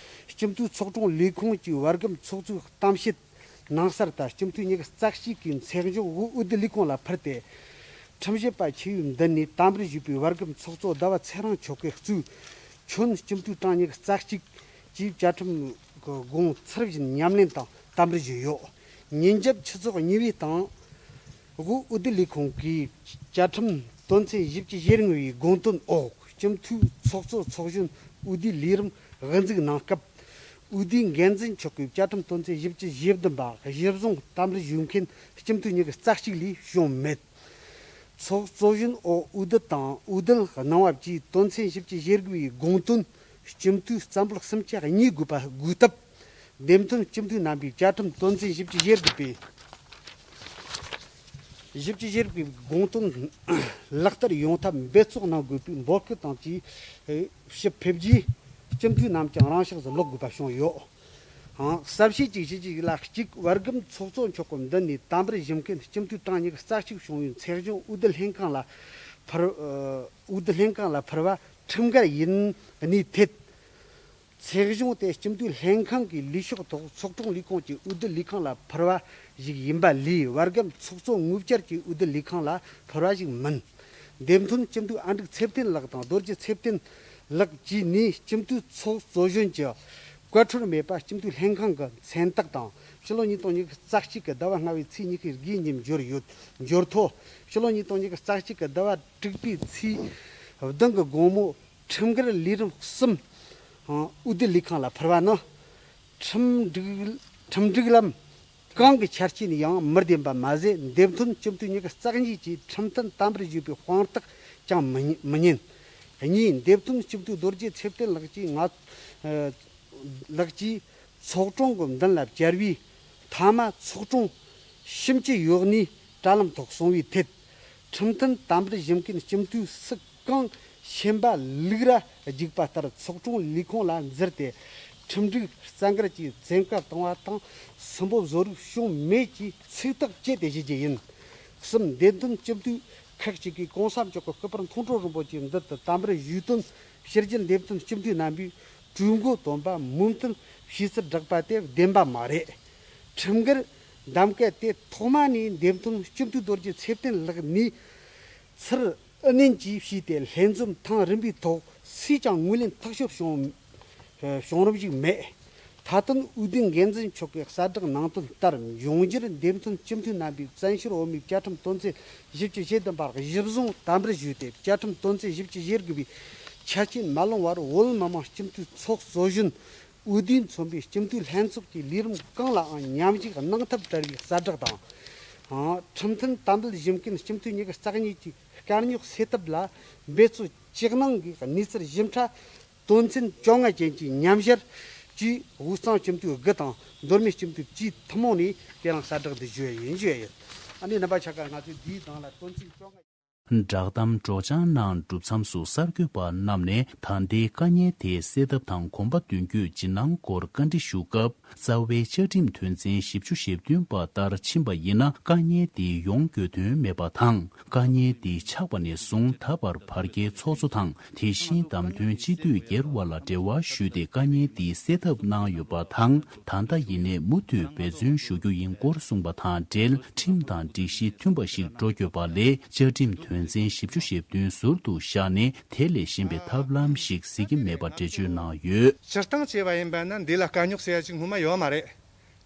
སྤྱི་འཐུས་ཚོགས་དྲུང་ལས་ཁུངས་ཀྱིས་བར་སྐབས་ཚོགས་གཙོའི་གཏམ་བཤད་གནང་སར་ད་སྤྱི་འཐུས་ཉི་ཤུ་རྩ་གཅིག་གིས་མཚན་བྱང་དབུས་འོས་བསྡུ་ལས་ཁུངས་ལ་ཕུལ་ཏེ། ཁྲིམས་ཞིབ་པ་ཆེ་བའི་མདུན་ནས་དམ་འབུལ་ཞུས་པའི་བར་སྐབས་ཚོགས་གཙོ་ཟླ་བ་ཚེ་རིང་མཆོག་གིས་གཙོས་ཁྱོན་སྤྱི་འཐུས་གྲངས་ཉི་ཤུ་རྩ་གཅིག་གིས་བཅའ་ཁྲིམས་ཀྱི་དགོངས་ཚུལ་བཞིན་ཉམས་ལེན་དང་དམ་འབུལ་ཞུས་ཡོད། ཉིན་རྒྱབ་ཆུ་ཚོད་གཉིས་པའི་སྟེང་དབུས་འོས་བསྡུ་ལས་ཁུངས་ཀྱིས་བཅའ་ཁྲིམས་དོན་ཚན་བཞི་བཅུ་ཞེ་ལྔ་པའི་དགོངས་དོན་འོག་སྤྱི་འཐུས་ཚོགས་གཙོ་ཚོགས་གཞོན་འོས་བསྡུའི་ལས་རིམ་དབུ་འཛུགས་གནང་སྐབས། འོས་བསྡུའི་འགན་འཛིན་མཆོག་གིས་བཅའ་ཁྲིམས་དོན་ཚན་བཞི་བཅུ་ཞེ་བདུན་པ་གཞིར་བཟུང་དམ་འབུལ་ཞུ་མཁན་སྤྱི་འཐུས་ཉི་ཤུ་རྩ་གཅིག་ལས་བྱུང་མེད། ཚོགས་གཙོ་གཞོན་འོག་འོས་བསྡུ་དང་འོས་བསྡུ་གནང་བ་བཅས་དོན་ཚན་བཞི་བཅུ་ཞེ་དགུ་པའི་དགོངས་དོན་སྤྱི་འཐུས་བཙན་པོ་སུམ་ཆ་གཉིས་དགོས་པ་དགོས་སྟབས། འདེམས་ཐོན་སྤྱི་འཐུས་རྣམ་པས་བཅའ་ཁྲིམས་དོན་ཚན་བཞི་བཅུ་ཞེ་དགུ་པའི་བཞི་བཅུ་ཞེ་དགུ་པའི་དགོངས་དོན་ལག་བསྟར་ཡོང་ཐབས་འབད་བརྩོན་གནང་དགོས་པའི་འབོད་སྐུལ་དང་བཅས་ཞུ་ཕེབས་རྗེས། སྤྱི་འཐུས་རྣམས་ཀྱང་རང་ཤག་ཏུ་ལོག་དགོས་པ་བྱུང་ཡོད། ཧང་གསལ་བཤད་ཅིག་བྱེད་ཀྱི་ཡིན་ལ། གཅིག་བར་སྐབས་ཚོགས་གཙོ་མཆོག་གི་མདུན་ནས་དམ་འབུལ་ཞུ་མཁན་སྤྱི་འཐུས་གྲངས་ཉི་ཤུ་རྩ་གཅིག་བྱུང་བའི་མཚན་བྱང་འོས་བསྡུ་ལྷན་ཁང་ལ་ཕུལ། འོས་བསྡུ་ལྷན་ཁང་ལ་ཕུལ་བ་ཁྲིམས་འགལ་ཡིན་ནི་ཐད། ཚེགས་གཞུང་དེ་སྤྱི་འཐུས་ལྷན་ཁང་གི་ལས་ཤོག་ཐོག་ཚོགས་དྲུང་ལས་ཁུངས་ཀྱི་འོས་བསྡུ་ལས་ཁང་ལ་ཕུལ་བ་ཞིག་ཡིན་པ་ལས། བར་སྒམ་ཚོགས་གཙོ་ངོ་བཅར་གྱི་འོས་བསྡུ་ལས་ཁང་ལ་ཕུལ་བ་ཞིག་མིན། འདེམས་ཐོན་སྤྱི་འཐུས་ཨ་འབྲུག་ཚེ་བརྟན་ལགས་དང་རྡོ་རྗེ་ཚེ་བརྟན་ལགས་བཅས་ནས་སྤྱི་འཐུས་ཚོགས་གཙོ་གཞོན་གྱི་བཀའ་འཁྲོལ་མེད་པར་སྤྱི་འཐུས་ལྷན་ཁང་གི་མཚན་རྟགས་དང་། ཕྱི་ལོ་ཉིས་སྟོང་ཉི་ཤུ་རྩ་གཅིག་གི་ཟླ་བ་ལྔ་པའི་ཚེས་ཉི་ཤུ་དགུའི་ཉིན་འབྱོར་ཡོད། འབྱོར་ཐོ། ཕྱི་ལོ་ཉིས་སྟོང་ཉི་ཤུ་རྩ་གཅིག་གི་ཟླ་བ་དྲུག་པའི་ཚེས་བདུན་གི་དགོང་མོ་ཁྲིམས་འགལ་ལས་རིམ་གསུམ་འོས་བསྡུ་ལས་ཁང་ལ་ཕུལ་བ་ནི། ཁྲིམས་སྒྲིག་ཁྲིམས་སྒྲིག་ལམ་གང་གི་ཆ་རྐྱེན་ཡང་མི་ལྡན་པ་མ་ཟད། འདེམས་ཐོན་སྤྱི་འཐུས་ཉི་ཤུ་རྩ་གཉིས་ཀྱིས་ཁྲིམས་མཐུན་དམ་པར་བཞེས་པའི་དཔང་རྟགས་ཀྱང་མི་མི་ཉན། གཉིས། འདེམས་ཐོན་སྤྱི་འཐུས་རྡོ་རྗེ་ཚེ་བརྟན་ལགས་ཀྱིས་ང་ལགས་ཀྱིས་ཚོགས་དྲུང་གི་མདུན་ལ་བཅར་བའི་མཐའ་མ་ཚོགས་དྲུང་ཞིབ་དཔྱད་ཡོད་ནས་དྲ་ལམ་ཐོག་སོང་བའི་ཐད། ཁྲིམས་མཐུན་དམ་པར་བཞེངས་མཁན་སྤྱི་འཐུས་སུ་གང་ཞེན་པ་ལུག་ར་རྒྱུག་པ་ལྟར་ཚོགས་དྲུང་ལས་ཁུངས་ལ་འཛུལ་ཏེ། ཁྲིམས་སྒྲིག་རྩ་འགལ་གྱིས་བཙན་བཀའ་བཏང་བ་དང་། སུན་པོ་བཟོ་རིག་བྱུང་མེད་ཀྱི་ཚིག་ཐག་བཅད་དེ་བཞེས་རྒྱུ་ཡིན། གསུམ། འདེམས་ཐོན་སྤྱི་འཐུས་ཁག་ཅིག་གིས་གོང་ས་མཆོག་གི་སྐུ་པར་མཐོང་གྲོལ་རིན་པོ་ཆེའི་མདུན་དུ་དམ་པར་ཞུས་དོན། ཕྱི་རྒྱལ་འདེམས་ཐོན་སྤྱི་འཐུས་རྣམ་པས་གྲོས་འགོ་བཏོན་པ་མོས་མཐུན་བྱས་ཚུལ་བསྒྲགས་པ་དེ་བདེན་པ་མ་རེད། ཁྲིམས་འགལ་གདམ་ག་དེ་ཐོག་མ་ནས་འདེམས་ཐོན་སྤྱི་འཐུས་རྡོ་རྗེ་ཚེ་བརྟན་ལགས་ནས་ཚུར་ཨུ་ནན་གྱིས་བྱས་ཏེ། ལྷན་འཛོམས་ཐེངས་རིམ་པའི་ཐོག་སུས་ཀྱང་ངོས་ལེན་ཐག་ཆོད་བྱུང་བྱུང་རབས་ཤིག་མེད། མཐའ་དོན་འོས་བསྡུའི་འགན་འཛིན་མཆོག་གིས་གསལ་བསྒྲགས་གནང་དོན་ལྟར། འབྱུང་འགྱུར་འདེམས་ཐོན་སྤྱི་འཐུས་རྣམ་པས་བཙན་བྱོལ་བོད་མིའི་བཅའ་ཁྲིམས་དོན་ཚན་བཞི་བཅུ་ཞེ་བདུན་པ་གཞི་བཟུང་དམ་པར་ཞུས་ཏེ། བཅའ་ཁྲིམས་དོན་ཚན་བཞི་བཅུ་ཞེ་དགུ་པའི་ཆ་རྐྱེན་མ་ལོངས་བར་བོད་མི་མང་སྤྱི་འཐུས་ཚོགས་གཙོ་གཞོན་འོས་བསྡུས་མཚོན་པའི་སྤྱི་འཐུས་ལྷན་ཚོགས་ཀྱི་ལས་རིམ་གང་ལའང་མཉམ་ཞུགས་གནང་ཐབས་བྲལ་བའི་གསལ་བསྒྲགས་དང་། ཁྲིམས་མཐུན་དམ་འབུལ་ཞུ་མཁན་སྤྱི་འཐུས་ཉི་ཤུ་རྩ་གཉིས་ཀྱི་དཀའ་རྙོག་སེལ་ཐབས་ལ་འབད་རྩོལ་ཇེ་གནང་གིས་གནས་ཚུལ་ཞིབ་ཕྲ་དོན་ཚན་བཅོ་ལྔ་ཅན་གྱི་ཉམས་ཞིབ་ཀྱིས་དབུས་གཙང་སྤྱི་འཐུས་དགུ་དང་མདོ་སྨད་སྤྱི་འཐུས་བཅུའི་ཐུན་མོང་ནས་དེ་རིང་གསལ་བསྒྲགས་འདི་ཞུ་ཡ་ཡིན་ཞུ་ཡ་ཡིན། ཨ་ནི་རྣམ་པ་ཆ་ག་ང་ཚོས་འདིའི་སྒང་ལ་དོན་ཚན་བཅོ་ལྔ། བསྒྲགས་གཏམ་སྒྲོག་སྦྱང་གནང་གྲུབ་མཚམས་སུ་གསར་འགོད་པ་རྣམས་ནས་ད་ལྟའི་དཀའ་ངལ་དེ་སེལ་ཐབས་དང་གོམ་པ་མདུན་སྐྱོད་ཇེ་གནང་སྐོར་བཀའ་འདྲི་ཞུ་སྐབས། རྩ་བའི་བཅའ་ཁྲིམས་དོན་ཚན་བཞི་བཅུ་ཞེ་བདུན་པ་ལྟར་ཕྱིན་པ་ཡིན་ན། དཀའ་ངལ་འདི་ཡོང་དགོས་དོན་མེད་པ་དང་། དཀའ་ངལ་འདི་ཆགས་པ་ནས་བཟུང་ད་བར་བར་བརྒལ་ཚོགས་གཙོ་དང་། དེ་བཞིན་བདམས་ཐོན་སྤྱི་འཐུས་སྒེར་བ་ལ་འབྲེལ་བ་ཞུས་ཏེ་དཀའ་ངལ་འདི་སེལ་ཐབས་གནང་ཡོད་པ་དང་། ད་ལྟ་ཡིན་ནའི་མུ་མཐུད་འབད་བརྩོན་ཞུ་རྒྱུ་ཡིན་སྐོར་གསུངས་པ་དང་འབྲེལ། ཁྲིམས་དང་སྒྲིག་གཞི་མཐུན་པ་ཞིག་འགྲོ་དགོས་པ་ལས། བཅའ་ཁྲིམས་དོན་ཚན་བཞི་བཅུ་ཞེ་བདུན་ཟུར་དུ་བཞག་ནས། དེ་ལས་གཞན་པའི་ཐབས་ལམ་ཞིག་གཟིགས་ཀྱི་མེད་པ་འགྲེལ་བརྗོད་གནང་ཡོད། སྤྱིར་བཏང་བྱས་པ་ཡིན་པ་ན་འདི་ལ་དཀའ་རྙོག་ཟེར་ཡ་ཅིག་སྔོན་མ་ཡོད་མ་རེད།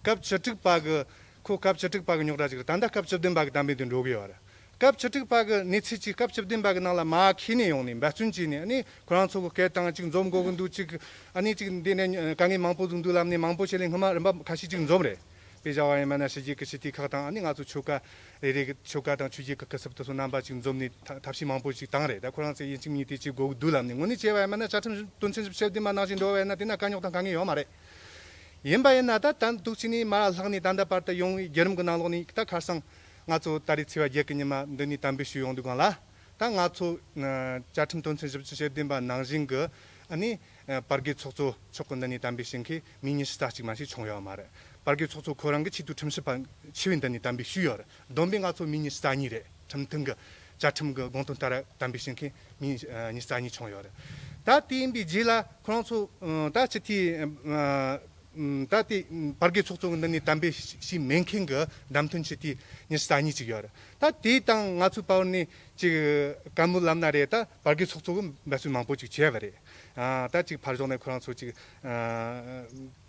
སྐབས་བཅུ་དྲུག་པ་གི། ཁོ་སྐབས་བཅུ་དྲུག་པ་གི་རྙོག་དྲ་ཅིག་རེད། ད་ལྟ་སྐབས་བཅུ་བདུན་པ་གི་གཏན་འབེབས་དེ་འགྲོ་གི་ཡོད་རེད། སྐབས་བཅུ་དྲུག་པ་གི་གནས་ཚུལ་ཅིག་སྐབས་བཅུ་བདུན་པ་གི་ནང་ལ་མར་ཁྱེར་ནས་ཡོང་ནས་འབད་བརྩོན་བྱས་ནས། ཨ་ནི་ཁོ་རང་ཚོ་གི་སྐད་བཏང་ཅིག་འཛོམས་དགོས་གི་འདུག་ཅིག་ཨ་ནི་ཅིག་འདི་ནས་དཀའ་ངལ་མང་པོ་ཟིག་འདུག་ལབ་ནས་མང་པོ་བྱས་ནས་སྔོན་མ་རིམ་པ་ཁ་ཤས་ཅིག་འཛོམས་རེད། དཔེ་བཞག་པ་ཡིན་པ་ན་ཕྱི་རྒྱལ་གི་སྤྱི་འཐུས་ཁག་དང་། ཨ་ནི་ང་ཚོ་ཆོལ་ཁ་རེ་རེ་གི་ཆོལ་ཁ་དང་ཆོས་བརྒྱུད་ཀྱི་སྐུ་ཚབ་དེ་ཚོ་རྣམ་པ་ཅིག་འཛོམས་ནས་ཐ་ཐབས་ཤེས་མང་པོ་ཅིག་བཏང་རེད། ད་ཁོ་རང་ཚོས་ཡིན་གཅིག་མིན་གཅིག་དགོས་ཀྱི་འདུག་ལབ་ནས། དངོས་གནས་བྱས་པ་ཡིན་པ་ན་བཅའ་ཁྲིམས་དོན་ཚན་བཞི་བཅུ་ཞེ་བདུན་པ་ནང་བཞིན་འགྲོ་བ་ཡིན་ན་དེ་ན་དཀའ་རྙོག་དང་དཀའ་ངལ་ཡོད་མ་རེད། ཡིན་པ་ཡིན་ན་ད་ད་འདུག་བྱས་ནས་མར་ལྷག་ནས་ད་ལྟ་བར་དུ་ཡོང་བའི་བརྒྱུད་རིམ་གྱི་ནང་ལོགས་ནས། ད་ཁ་སང་ང་ཚོ་ད་རེས་ཚེས་པ་བརྒྱད་ཀྱི་ཉི་མ་འདི་ནས་གཏན་འབེབས་ཞུས་ཡོང་དུས་སྒང་ལ། ད་ང་ཚོ་ཨ་བཅའ་ཁྲིམས་དོན་ཚན་བཞི་བཅུ་ཞེ་བདུན་པ་ནང་བཞིན་གྱི་ཨ་ནི་ཨ་བར་བརྒལ་ཚོགས་གཙོ་མཆོག་གིས་འདི་ནས་གཏན་འབེབས་བྱེད་མཁན་མི་ཉི་ཤུ་རྩ་གཅིག་མ་ཞིག་བྱུང་ཡོད་མ་རེད། བར་བརྒལ་ཚོགས་གཙོ་ཁོ་རང་གི་ཆེས་མཐོའི་ཁྲིམས་ཞིབ་པ་ཆེ་བས་འདི་ནས་གཏན་འབེབས་ཞུས་ཡོད་རེད། བསྡོམས་པས་ང་ཚོ་མི་ཉི་ཤུ་རྩ་གཉིས་རེད། ཁྲིམས་མཐུན་གྱི་བཅའ་ཁྲིམས་ཀྱི་དགོངས་དོན་ལྟར་གཏན་འབེབས་བྱེད་མཁན་མི་ཨ་ཉི་ཤུ་རྩ་གཉིས་བྱུང་ཡོད་རེད། ད་དེ་ཡིན་པའི་རྗེས་ལ་ཁོ་རང་ཚོ་ཨ་ད་སྤྱི་འཐུས་ཨ་ད་དེ་བར་བརྒལ་ཚོགས་གཙོ་གི་འདི་ནས་གཏན་འབེབས་བྱས་མེད་མཁན་གྱི་བདམས་ཐོན་སྤྱི་འཐུས་ཉི་ཤུ་རྩ་གཉིས་ཅིག་ཡོད་རེད། ད་དེ་དང་ང་ཚོའི་བར་ནས་ཅིག་བཀའ་མོལ་ལབ་ན་རེད། ད་བར་བརྒལ་ཚོགས་གཙོ་གིས་འབད་བརྩོན་མང་པོ་ཅིག་བྱས་པ་རེད། ཨ་ད་ཅིག་ཕར་ཕྱོགས་ནས་ཁོ་རང་ཚོ་ཅིག་ཨ་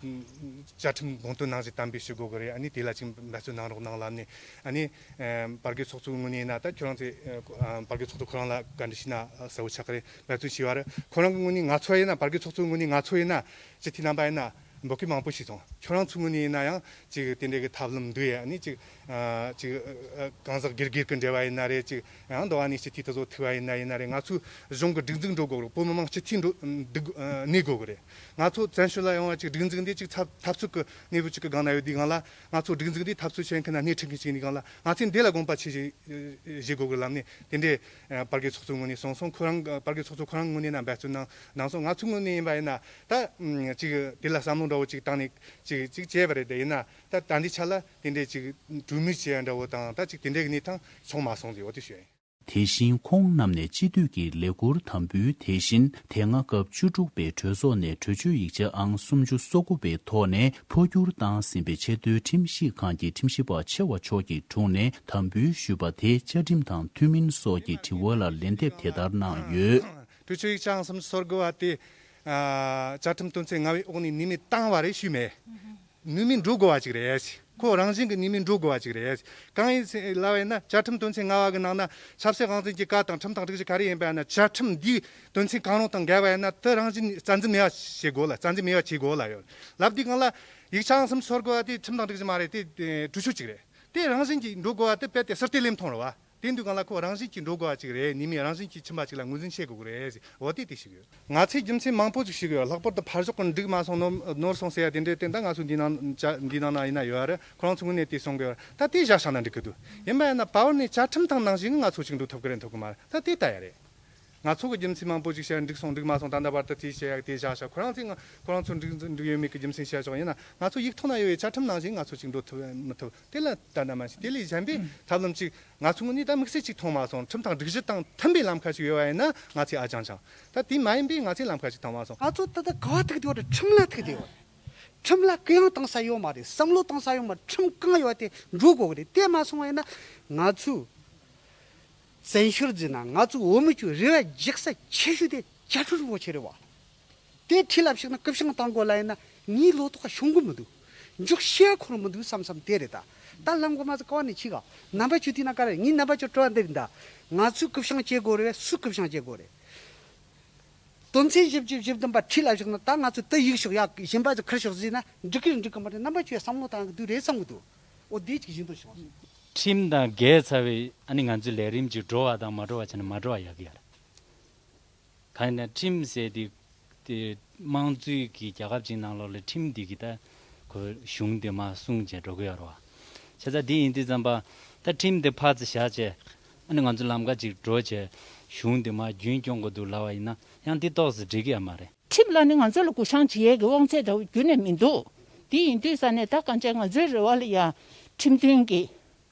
བཅའ་ཁྲིམས་དགོངས་དོན་ནང་བཞིན་གཏན་འབེབས་ཞུ་དགོས་ཀྱི་རེད། ཨ་ནི་དེ་ལ་ཅིག་འབད་བརྩོན་གནང་རོགས་གནང་ལབ་ནས། ཨ་ནི་ཨ་བར་བརྒལ་ཚོགས་གཙོའི་ངོས་ནས་ཡིན་ན། ད་ཁྱོད་རང་ཚོས་ཨ་བར་བརྒལ་ཚོགས་གཙོ་ཁོ་རང་ལ་བཀའ་འདྲི་ཞུས་ན་གསལ་བོ་ཆགས་ཀྱི་རེད། འབད་བརྩོན་བྱས་པ་རེད། ཁོ་རང་གི་ངོས་ནས་ང་ཚོ་ཡིན་ན། བར་བརྒལ་ཚོགས་གཙོའི་ངོས་ནས་ང་ཚོ་ཡིན་ན། སྤྱི་འཐུས་རྣམ་པ་ཡིན་ན་འབོད་སྐུལ་མང་པོ་ཞིག་བྱུང་། ཁྱོད་རང་ཚོའི་ངོས་ནས་ཡིན་ན་ཡང་ཅིག་དེ་འདྲའི་གི་ཐབས་ལམ་འདུག་ཡ། ཨ་ནི་ཅིག་ཨ་ཅིག་ཨ་གང་ཟག་སྒེར་སྒེར་གྱི་འབྲེལ་བ་ཡིན་ན་རེད། ཅིག་ཡང་འདུག་ཨ་ནི་སྤྱི་འཐུས་དེ་ཚོ་ཐུག་པ་ཡིན་ན་ཡིན་ན་རེད། ང་ཚོའི་གཞུང་གི་སྒྲིག་འཛུགས་འགྲོ་དགོས་རེད། བོད་མི་མང་སྤྱི་འཐུས་འགྲོ་འདུག་གནས་དགོས་ཀྱི་རེད། ང་ཚོ་བཙན་བྱོལ་ལ་ཡོང་བ་ཅིག་སྒྲིག་འཛུགས་འདི་ཅིག་འཐབ་འཐབ་རྩོད་ཀྱི་གནས་བབ་ཅིག་གི་སྒང་ན་ཡོད་དུས་སྒང་ལ། ང་ཚོ་སྒྲིག་འཛུགས་འདི་འཐབ་རྩོད་བྱེད་མཁན་ན་སྣེ་ཁྲིད་མཁན་ཅིག་ཡིན་དུས་སྒང་ལ། ང་ཚོས་འདི་ལ་དགོངས་པ་ཆེ་བཞེས་བཞེས་དགོས་ཀྱི་ལབ་ནས། དེ་འདྲའི་ཨ་བར་བརྒལ་ཚོགས་གཙོའི་ངོས་ནས་གསུངས་སོང་། ཁོ་རང་བར་བརྒལ་ཚོགས་གཙོ་ཁོ་རང་ངོས་ནས་ན་འབད་བརྩོན་གནང་གནང་སོང་། ང་ཚོའི་ངོས་ནས་ཡིན་པ་ཡིན་ན། ད་ཨམ་ཅིག་དེ་ལ་བསམ་བློ་འདྲ་བོ་ཅིག་བཏང་ནས་ཅིག་ཅིག་བྱས་པ་རེད། དེ་ཡིན་ན་ད་ད་འདི་ཆ་ལ་དེ་འདྲའི་ཅིག་གྲོས་མོལ་བྱས་འདྲ་བོ་དང་། ད་ཅིག་དེ་འདྲའི་གནས་སྟངས་བྱུང་མ་སོང་ཟེར་བ་དེ་ཞུ་ཡ་ཡིན། དེ་བཞིན་ཁོང་རྣམས་ནས་སྤྱི་འཐུས་ཀྱི་ལས་འཁུར་དམ་འབུལ་དེ་བཞིན་དེ་སྔ་སྐབས་བཅུ་དྲུག་པའི་གྲོས་ཚོགས་ནས་གྲོས་ཆོད་ཡིག་ཆ་ཨང་སུམ་ཅུ་སོ་དགུ་པའི་ཐོག་ནས་འཕོ་འགྱུར་བཏང་ཟིན་པའི་ཆེས་མཐོའི་ཁྲིམས་ཞིབ་ཁང་གི་ཁྲིམས་ཞིབ་པ་ཆེ་བ་མཆོག་གི་དྲུང་ནས་དམ་འབུལ་ཞུས་པ་དེ་བཅའ་ཁྲིམས་དང་མཐུན་མིན་སོགས་ཀྱི་དྲི་བ་ལ་ལན་འདེབས་དེ་ལྟར་གནང་ཡོད། གྲོས་ཆོད་ཡིག་ཆ་ཨང་སུམ་ཅུ་སོ་དགུ་པ་དེ་བཅའ་ཁྲིམས་དོན་ཚན་ལྔ་པའི་འོག་ནས་ནུས་མེད་བཏང་བ་རེད་ཞུས་མེད། ནུས་མེད་འགྲོ་དགོས་པ་ཅིག་རེད། ཁོ་རང་བཞིན་གྱི་ནུས་མེད་འགྲོ་དགོས་པ་ཅིག་རེད། གང་ཡིན་ཟེར་ལབ་པ་ཡིན་ན་བཅའ་ཁྲིམས་དོན་ཚན་ལྔ་པ་གི་ནང་ན་ཆབ་སྲིད་དབང་འཛིན་གྱི་བཀའ་དང་ཁྲིམས་དང་སྒྲིག་གཞི་ག་རེ་ཡིན་པ་ཡིན་ན་བཅའ་ཁྲིམས་འདིའི་དོན་ཚན་གང་རུང་དང་འགལ་བ་ཡིན་ན་དེ་རང་བཞིན་རྩ་འཛིན་མེད་པ་བྱེད་དགོས་ལ་རྩ་འཛིན་མེད་པ་བྱེད་དགོས་ལ་ཡོད་ལབ་དུས་སྒང་ལ་ཡིག་ཆ་ཨང་སུམ་ཅུ་སོ་དགུ་པ་དེ་ཁྲིམས་དང་སྒྲིག་གཞི་མ་རེད་དེ་གྲོས་ཆོད་ཅིག་རེད། དེ་རང་བཞིན་གྱིས་འགྲོ་དགོས་པ་དེ་རྦད་དེ་ཟུར་བལྟས་ལེན་མཐོང་རེད་བ། དེ་འདུག་གང་ལ་ཁོ་རང་བཞིན་གྱིས་འགྲོ་དགོས་པ་ཅིག་རེད། ནུས་མེད་རང་བཞིན་གྱིས་ཕྱིན་པ་ཅིག་ལ་ངོས་འཛིན་བྱེད་དགོས་ཀྱི་རེད་ཟེར། འོ་དེ་དེ་ཞིག་ཡོད། ང་ཚོས་རྒྱུ་མཚན་མང་པོ་ཅིག་ཞུ་གི་ཡོད། ལྷག་པར་དུ་ཕར་ཕྱོགས་ཀྱི་འགྲིག་མ་སོང་ནོར་ནོར་སོང་ཟེར་ཡ་དེ་འདྲའི་དེ་འདྲ་ང་ཚོ་འདི་ནང་ཅ་འདི་ནང་ན་ཡིན་ན་ཡོད་རེད། ཁོ་རང་ཚོ་དངོས་གནས་དེ་གསུང་གི་ཡོད་རེད། ད་དེ་བཞག་བཞག་ན་འགྲིག་གི་འདུག་ཡིན་པ་ཡིན་ན་བར་ནས་བཅའ་ཁྲིམས་དང་ནང་བཞིན་ང་ཚོ་ཅིག་འགྲོ་ཐུབ་ཀྱི་རེད་འཐུབ་ཀྱི་མ་རེད། ད་དེ་ལྟ་ཡ་རེད། ང་ཚོ་གི་རྒྱུ་མཚན་མང་པོ་ཅིག་བཤད་འགྲིག་སོང་འགྲིག་མ་སོང་ད་ལྟ་བར་དུ་དེ་བཤད་ཡག་དེ་བཞག་བཞག་ཁོ་རང་ཚོས་ང་ཁོ་རང་ཚོ་འགྲིག་འགྲིག་ཡོད་མེད་ཀྱི་རྒྱུ་མཚན་བཤད་ཆོག་ཡིན་ན་ང་ཚོ་ཡིག་ཐོག་ན་ཡོད་པའི་བཅའ་ཁྲིམས་ནང་བཞིན་ང་ཚོ་ཅིག་འགྲོ་ཐུབ་མི་ཐུབ་དེ་ལ་ལྟ་ན་མ་ཤེས། དེ་ལས་གཞན་པའི་ཐབས་ལམ་ཅིག་ང་ཚོ་ངོས་ནས་ད་དམིགས་བསལ་ཅིག་མཐོང་མ་སོང་། ཁྲིམས་དང་སྒྲིག་གཞི་དང་མཐུན་པའི་ལམ་ཁ་ཅིག་ཡོད་པ་ཡིན་ན་ང་ཚོས་ཨ་ཅང་ཅང་། ད་དེ་མ་ཡིན་པའི་ང་ཚོས་ལམ་ཁ་ཅིག་མཐོང་མ་སོང་། ང་ཚོ་ད་ལྟ་ག་བ་ཐུག་བསྡད་ཡོད་རེད། ཁྲིམས་ལ་ཐུག་བསྡད་ཡོད་རེད། ཁྲིམས་ལ་གུ་ཡངས་བཏང་ས་ཡོད་མ་རེད། བསམ་བློ་བཏང་ས་ཡོད་མ་རེད། ཁྲིམས་གང་ཡོད་དེ་འགྲོ་དགོས་ཀྱི་རེད། དེ་མ་སོང་བ་ཡིན་ན་ང་ཚོས། བཙན་བྱོལ་འཛིན་ན་ང་ཚོ་བོད་མི་ཚོའི་རེ་བ་རྒྱག་ས་ཆེ་ཤོས་དེ་བཅའ་ཁྲིམས་རིན་པོ་ཆེ་རེད་བ། དེ་ཁྲིད་ལ་ཞུགས་ན་སྐུ་སྲུང་བཏང་དགོས་ལ་ཡིན་ན་ངའི་ལོ་ཏོག་ཤོང་གི་མི་འདུག་འཇུག་ཤེས་ཁོ་རང་མི་འདུག་བསམ་བསམ་དེ་རེད་ད། ད་ལམ་གོ་མ་ཚོ་ཀ་བ་ནས་ཕྱི་ག་རྣམ་པ་ཆོས་དེ་ན་ཀ་རེད། ངའི་རྣམ་པ་ཆོས་སྤྲོ་བ་འདི་རེད་ད། ང་ཚོས་སྐུ་སྲུང་བྱེད་དགོས་རེད། སུས་སྐུ་སྲུང་བྱེད་དགོས་རེད། དོན་ཚན་བཞི་བཅུ་བཞི་བདུན་པ་ཁྲིད་ལ་ཞུགས་ན་ད་ང་ཚོས་དེ་ཡིག་ཤོག་ཡག་གཞན་པ་ཚོ་ཁུར་ཤོག་ཟེར་ན་འགྲིག་གི་རེད་འགྲིག་གི་མ་རེད། རྣམ་པ་ཆོས་བསམ་བློ་བཏང་གི་འདུག་རེད་བསམ་གི་འདུག་འོ་དེ་ཅིག་བཞིན་དུ་བྱུང་སོང་། ཁྲིམས་དང་འགལ་ཚར་བའི་ཨ་ནི་ང་ཚོའི་ལས་རིམ་ཅིག་འགྲོ་བ་དང་མ་འགྲོ་བ་བྱས་ན་མ་འགྲོ་བ་ཡག་གི་ཡ་རེད། གང་ཡིན་ན་ཁྲིམས་ཟེར་དེ་དེ་དམངས་གཙོའི་གི་རྒྱལ་ཁབ་ཅིག་ནང་ལོགས་ལ་ཁྲིམས་འདི་གི་ད་ཁོ་གཞུང་དེ་མ་སྲུང་བྱས་འགྲོ་གི་ཡོད་རེད་བ། བྱས་ཙང་འདི་ཡིན་དུས་ཙམ་པ་ད་ཁྲིམས་དེ་ཕར་ཙམ་བཞག་བྱས་ཨ་ནི་ང་ཚོ་ལམ་ཁ་ཅིག་འགྲོ་བྱས་གཞུང་དེ་མ་རྒྱུན་སྐྱོང་དགོས་འདུག་ལབ་པ་ཡིན་ན་ཡང་འདི་ཏོག་ཙམ་འགྲིག་གི་ཡ་མ་རེད། ཁྲིམས་ལ་ནི་ང་ཚོ་ལ་གུ་ཤང་བྱེད་ཡས་ཀྱི་དབང་ཚད་འདྲ་བོ་རྒྱུན་ནས་མི་འདུག་དེ་ཡིན་དུས་ས་ནས་ད་གང་ཅི་ང་ཚོའི་རེ་བ་ལ་ཡ་ཁྲིམས་མཐུན་གྱི་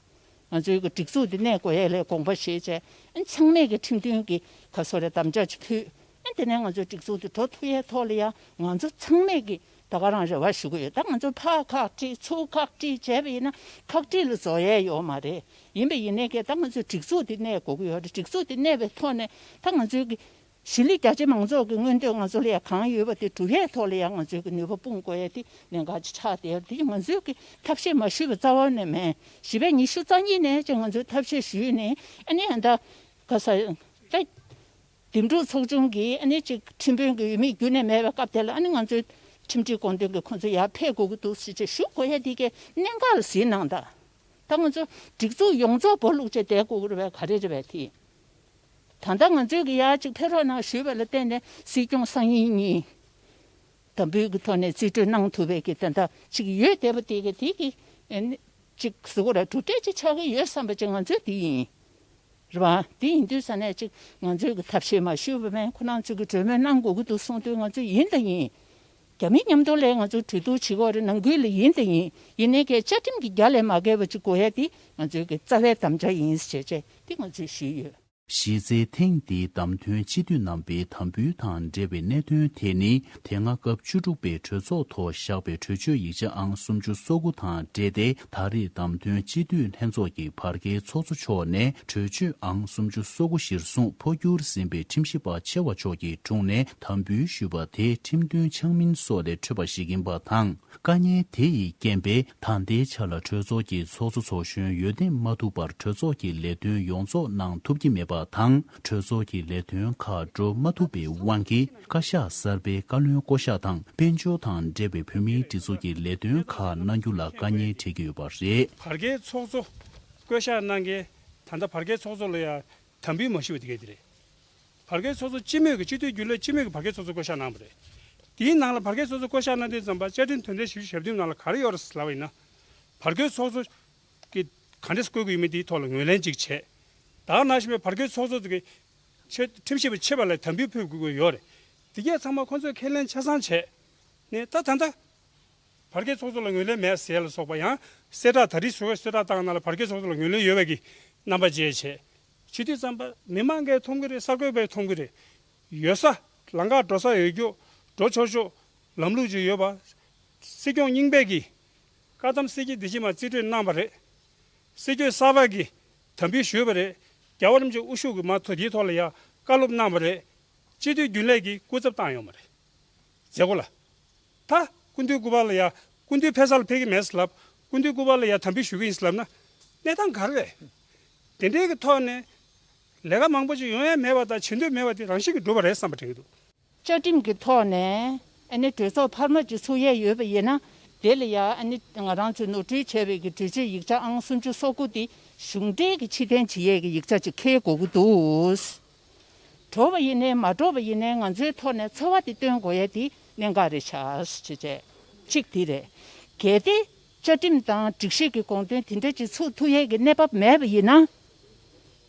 ང་ཚོའི་གི་སྒྲིག་འཛུགས་འདི་གནས་དགོས་ཡས་ལ་དགོངས་པ་བཞེས་བྱས་ཨ་ཚང་མས་གི་ཁྲིམས་མཐུན་གྱི་ག་སོ་རེ་དམ་བཅའ་ཅིག་ཕུལ། ཨ་དེ་ནས་ང་ཚོའི་སྒྲིག་འཛུགས་འདི་འགྲོ་ཐུབ་ཡས་ཐོག་ལ་ཡ་ང་ཚོ་ཚང་མས་གི་ད་ག་རང་རེ་བ་ཞུ་གི་ཡོད། ད་ང་ཚོ་ཕར་ཁག་དཀྲིས་ཚུར་ཁག་དཀྲིས་བྱས་པ་ཡིན་ན་ཁག་དཀྲིས་ལ་བཟོ་ཡས་ཡོད་མ་རེད། ཡིན་པ་ཡིན་ནའི་གི་ད་ང་ཚོའི་སྒྲིག་འཛུགས་འདི་གནས་དགོས་ཀྱི་ཡོད་རེད། སྒྲིག་འཛུགས་འདི་གནས་པའི་ཐོག་ནས་ད་ང་ཚོའི་གི་གཞིས་ལུས་རྒྱ་ཆེ་མང་ཚོགས་ཀྱི་མངོན་འདོད་ང་ཚོ་ལ་ཡང་གང་ཡོད་པ་དེ་སྒྲུབ་ཡས་ཐོག་ལ་ཡང་ང་ཚོའི་གི་ནུས་པ་སྤུངས་དགོས་ཡས་དེ་གནད་འགག་ཅིག་ཆགས་བསྡད་ཡོད་རེད། དེ་ང་ཚོའི་གི་ཐབས་ཤེས་མ་ཞུས་པ་རྩ་བ་ནས་མེད། བཞི་པའི་ཉི་ཤུ་རྩ་གཉིས་ནས་ཀྱང་ང་ཚོས་ཐབས་ཤེས་ཞུས་ནས་ཨ་ནི་ཨ་ད་ག་ས་ད་འདེམས་སྒྲུག་ཚོགས་ཆུང་གིས་ཨ་ནི་ཅིག་ཁྲིམས་དཔོན་གྱི་འོས་མི་རྒྱུན་ནས་མེད་པའི་སྐབས་དེ་ལ་ཨ་ནི་ང་ཚོའི་ཁྲིམས་སྒྲིག་དགོངས་དོན་གྱི་ཁོང་ཚོ་ཡར་ཕེབས་དགོས་ཀྱི་འདུག་ཟེར་ཅིག་ཞུ་དགོས་ཡས་དེ་གའི་གནད་འགག་ལ་གཟིགས་གནང་ད། ད་ང་ཚོ་སྒྲིག་འཛུགས་ཡོངས་རྫོགས་སྦོ་ལུག་བྱས་བསྡད་དགོས་ཀྱི་རེད་པས་ག་རེ་རེད་པས་དེ། ད་ལྟ་ང་ཚོས་ཀྱི་ཡར་ཅིག་ཕེབས་རོགས་གནང་ཞུས་པ་ལ་བརྟེན་ནས་སྲིད་སྐྱོང་སང་ཉིན་གཉིས་དམ་འབུལ་གྱི་ཐོག་ནས་རྩིས་སྤྲོད་གནང་ཐུབ་པའི་གི་ད་ལྟ་ཅིག་ཡོད་བསྡད་པ་དེ་གི་དེ་གི་ཨེ་ནི་ཅིག་གཟུགས་པོ་ལ་གྲུབ་འབྲས་ཅིག་ཆགས་ཀྱི་ཡོད་བསམ་པ་ཅིག་ང་ཚོས་དེ་ཡིན། རེད་བ། དེ་ཡིན་དུས་ས་ནས་ཅིག་ང་ཚོས་ཀྱི་ཐབས་ཤེས་མ་ཞུས་པ་མེད། ཁོ་རང་ཚོས་ཀྱི་གྲོས་མོལ་གནང་དགོས་ཀྱི་འདུག་གསུངས་དུས་ང་ཚོས་ཡིན་དང་ཡིན། རྒྱ་མི་མཉམ་དུ་ལས་ང་ཚོས་གྲོས་བསྡུར་བྱེད་དགོས་རེད། ནང་ཁུལ་ལ་ཡིན་དང་ཡིན། ཡིན་ནའི་ཀྱི་བཅའ་ཁྲིམས་ཀྱི་རྒྱ་ལས་མ་བརྒལ་བ་ཅིག་དགོས་ཡ་དེ་ང་ཚོའི་གི་རྩ་བའི་དམ་བཅའ་ཡིན་ཞེས་བྱས་དེ་ང་ཚོས་ཞུས་ཡོད། གཞི་རྩའི་ཐེངས་འདིའི་བདམས་ཐོན་སྤྱི་འཐུས་རྣམ་པའི་དམ་འབུལ་དང་འབྲེལ་བའི་གནད་དོན་དེ་ནི་དེ་སྔ་སྐབས་བཅུ་དྲུག་པའི་གྲོས་ཚོགས་ཐོག་བཞག་པའི་གྲོས་ཆོད་ཡིག་ཆ་ཨང་སུམ་ཅུ་སོ་དགུ་དང་འབྲེལ་ཏེ་ད་རེས་བདམས་ཐོན་སྤྱི་འཐུས་ལྷན་ཚོགས་ཀྱི་བར་བརྒལ་ཚོགས་གཙོ་མཆོག་ནས་གྲོས་ཆོད་ཨང་སུམ་ཅུ་སོ་དགུ་གཞིར་བཟུང་འཕོ་འགྱུར་ཟིན་པའི་ཁྲིམས་ཞིབ་པ་ཆེ་བ་མཆོག་གི་དྲུང་ནས་དམ་འབུལ་ཞུས་པ་དེ་ཁྲིམས་མཐུན་ཆགས་མིན་སོགས་ལས་འཕྲོས་པ་ཞིག་ཡིན་པ་དང་། དཀའ་ངལ་དེ་ཡི་རྐྱེན་པས་ད་ལྟའི་ཆ་ལ་གྲོས་ཚོགས་ཀྱི་ཚོགས་གཙོ་ཚོགས་གཞོན་འོས་འདེམས་མ་ཐུབ་པར་གྲོས་ཚོགས་ཀྱི་ལས་དོན་ཡོངས་རྫོགས་གནང་ཐུབ་ཀྱི་མེད་པ་དང་། གྲོས་ཚོགས་ཀྱི་ལས་དོན་ཁག་འགྲོ་མ་ཐུབ་པའི་དབང་གིས་བཀའ་ཤག་གསར་པའི་བཀའ་བློན་བསྐོ་གཞག་དང་། དཔལ་འབྱོར་དང་འབྲེལ་བའི་བོད་མིའི་སྒྲིག་འཛུགས་ཀྱི་ལས་དོན་ཁག་གནང་རྒྱུ་ལ་དཀའ་ངལ་འཕྲད་ཀྱི་ཡོད་པ་རེད། བར་བརྒལ་ཚོགས་གཙོ་བསྐོ་གཞག་གནང་མཁན་ད་ལྟ་བར་བརྒལ་ཚོགས་གཙོ་ལ་ཡང་དམ་འབུལ་མ་ཞུས་པ་དེ་གས་དེ་རེད། བར་བརྒལ་ཚོགས་གཙོ་སྤྱི་མོས་ཀྱི་སྤྱི་འཐུས་རྒྱུན་ལས་སྤྱི་མོས་ཀྱི་བར་བརྒལ་ཚོགས་གཙོ་བསྐོ་གཞག་གནང་བ་རེད། དེའི་ནང་ལ་བར་བརྒལ་ཚོགས་གཙོ་བསྐོ་གཞག་གནང་དུས་ཙམ་པ་བཅའ་ཁྲིམས་དོན་ཚན་བཞི་བཅུ་ཞེ་བདུན་ནང་ལ་ག་རེ་ཡོད་རེད་ལབ་པ་ཡིན་ན། བར་བརྒལ་ཚོགས་གཙོ་གི་ག་འདྲས་བསྐོ་གི་ཡོད་མེད་དེའི་ཐོག་ལ་ངོས་ལེན་ཅིག་བྱས། ད་ག་ནང་བཞིན་པའི་བར་བརྒལ་ཚོགས་གཙོ་དེ་གི་ཆེ་ཁྲིམས་ཞིབ་པ་ཆེ་བ་ལ་དམ་འབུལ་ཕུལ་དགོས་ཀྱི་ཡོད་རེད། དེ་གས་ཚང་མ་ཁོང་ཚོས་ཁས་ལེན་ཆ་ཚང་བྱས་ནས་ད་ད་ལྟ། བར་བརྒལ་ཚོགས་གཙོ་ལ་ངོས་ལེན་མེད་ཟེར་ལ་སོགས་པ་ཡང་གསལ་བསྒྲགས་ད་རེས་ཞུ་གསལ་བསྒྲགས་བཏང་ནང་ལ་བར་བརྒལ་ཚོགས་གཙོ་ལ་ངོས་ལེན་ཡོད་པའི་གི་རྣམ་པ་བཅས་བྱས། བྱེད་དུས་ཙམ་པ་མི་མང་གིས་མཐོང་གི་རེད། གསར་འགོད་པས་མཐོང་གི་རེད། ཡོད་ས། ལམ་ཁ་འགྲོ་ས་ཡོད་རྒྱུ། འགྲོ་ཆོག་ཆོག་ལམ་ལུགས་ཅིག་ཡོད་པ། སྲིད་སྐྱོང་རྙིང་པས་ཀྱིས་བཀའ་གདམས་སྲིད་སྤྱི་བདེ་ཆེན་མ་རྩིས་སྤྲོད་གནང་བ་རེད། སྲིད་སྐྱོང་གསར་པ་གིས་དམ་འབུལ་ཞུས་པ་རེད། རྒྱལ་བ་རིན་པོ་ཆེ་དབུ་བཞུགས་ཀྱི་མ་ཐོ་དེའི་ཐོག་ལ་ཡང་བཀའ་སློབ་གནང་བ་རེད། སྤྱི་འཐུས་རྒྱུན་ལས་ཀྱིས་སྐུ་ཚབ་བཏང་ཡོད་མ་རེད། མཛད་སྒོ་ལ། ད་སྐུ་མདུན་སྐུ་པར་ལ་ཡ། སྐུ་མདུན་ཕེབས་ས་ལ་ཕེབས་ཀྱི་མེད་ཟེར་ལབ། སྐུ་མདུན་སྐུ་པར་ལ་ཡ་དམ་འབུལ་ཞུ་གི་ཡིན་ཟེར་ལབ་ན། གནས་སྟངས་ག་རེ་རེད། དེ་འདྲའི་གི་ཐོག་ནས་ལས་ཀ་མང་པོ་ཅིག་ཡོང་ཡ་མེད་པ་དང་བྱེད་འདོད་མེད་པ་དེ་རང་བཞིན་གྱིས་འགྲུབ་པ་རེད་བསམ་པ་དྲན་གྱི་འདུག་བཅའ་ཁྲིམས་ཀྱི་ཐོག་ནས་ཨ་ནི་གྲོས་ཚོགས་འཕར་མ་ཅིག་ཚུགས་ཡས་ཡོད་པ་ཡིན་ན། དེ་ལ་ཡ་ཨ་ནི་ང་རང་ཚོས་ནོར་འཁྲུལ་བྱས་པའི་གི་གྲོས་ཆོད་ཡིག་ཆ་ཨང་སུམ་ཅུ་སོ་དགུ་དེ་གཞུང་འབྲེལ་གྱི་ཕྱིར་འཐེན་བྱེད་ཡས་ཀྱི་ཡིག་ཆ་ཅིག་འཁེལ་དགོས་ཀྱི་འདུག་འགྲོ་བ་ཡིན་ནའི་མ་འགྲོ་བ་ཡིན་ནའི་ང་ཚོའི་ཐོག་ནས་ཚོར་བ་དེ་སྟོན་དགོས་ཡས་དེ་གནད་འགག་རེད་ཤག་ཅེས་བྱས། གཅིག་དེ་རེད། གལ་ཏེ་བཅའ་ཁྲིམས་དང་སྒྲིག་གཞི་གི་དགོངས་དོན་དེ་འདྲ་ཅིག་ཚུགས་ཐུབ་ཡས་ཀྱི་གནས་བབ་མེད་པ་ཡིན་ན།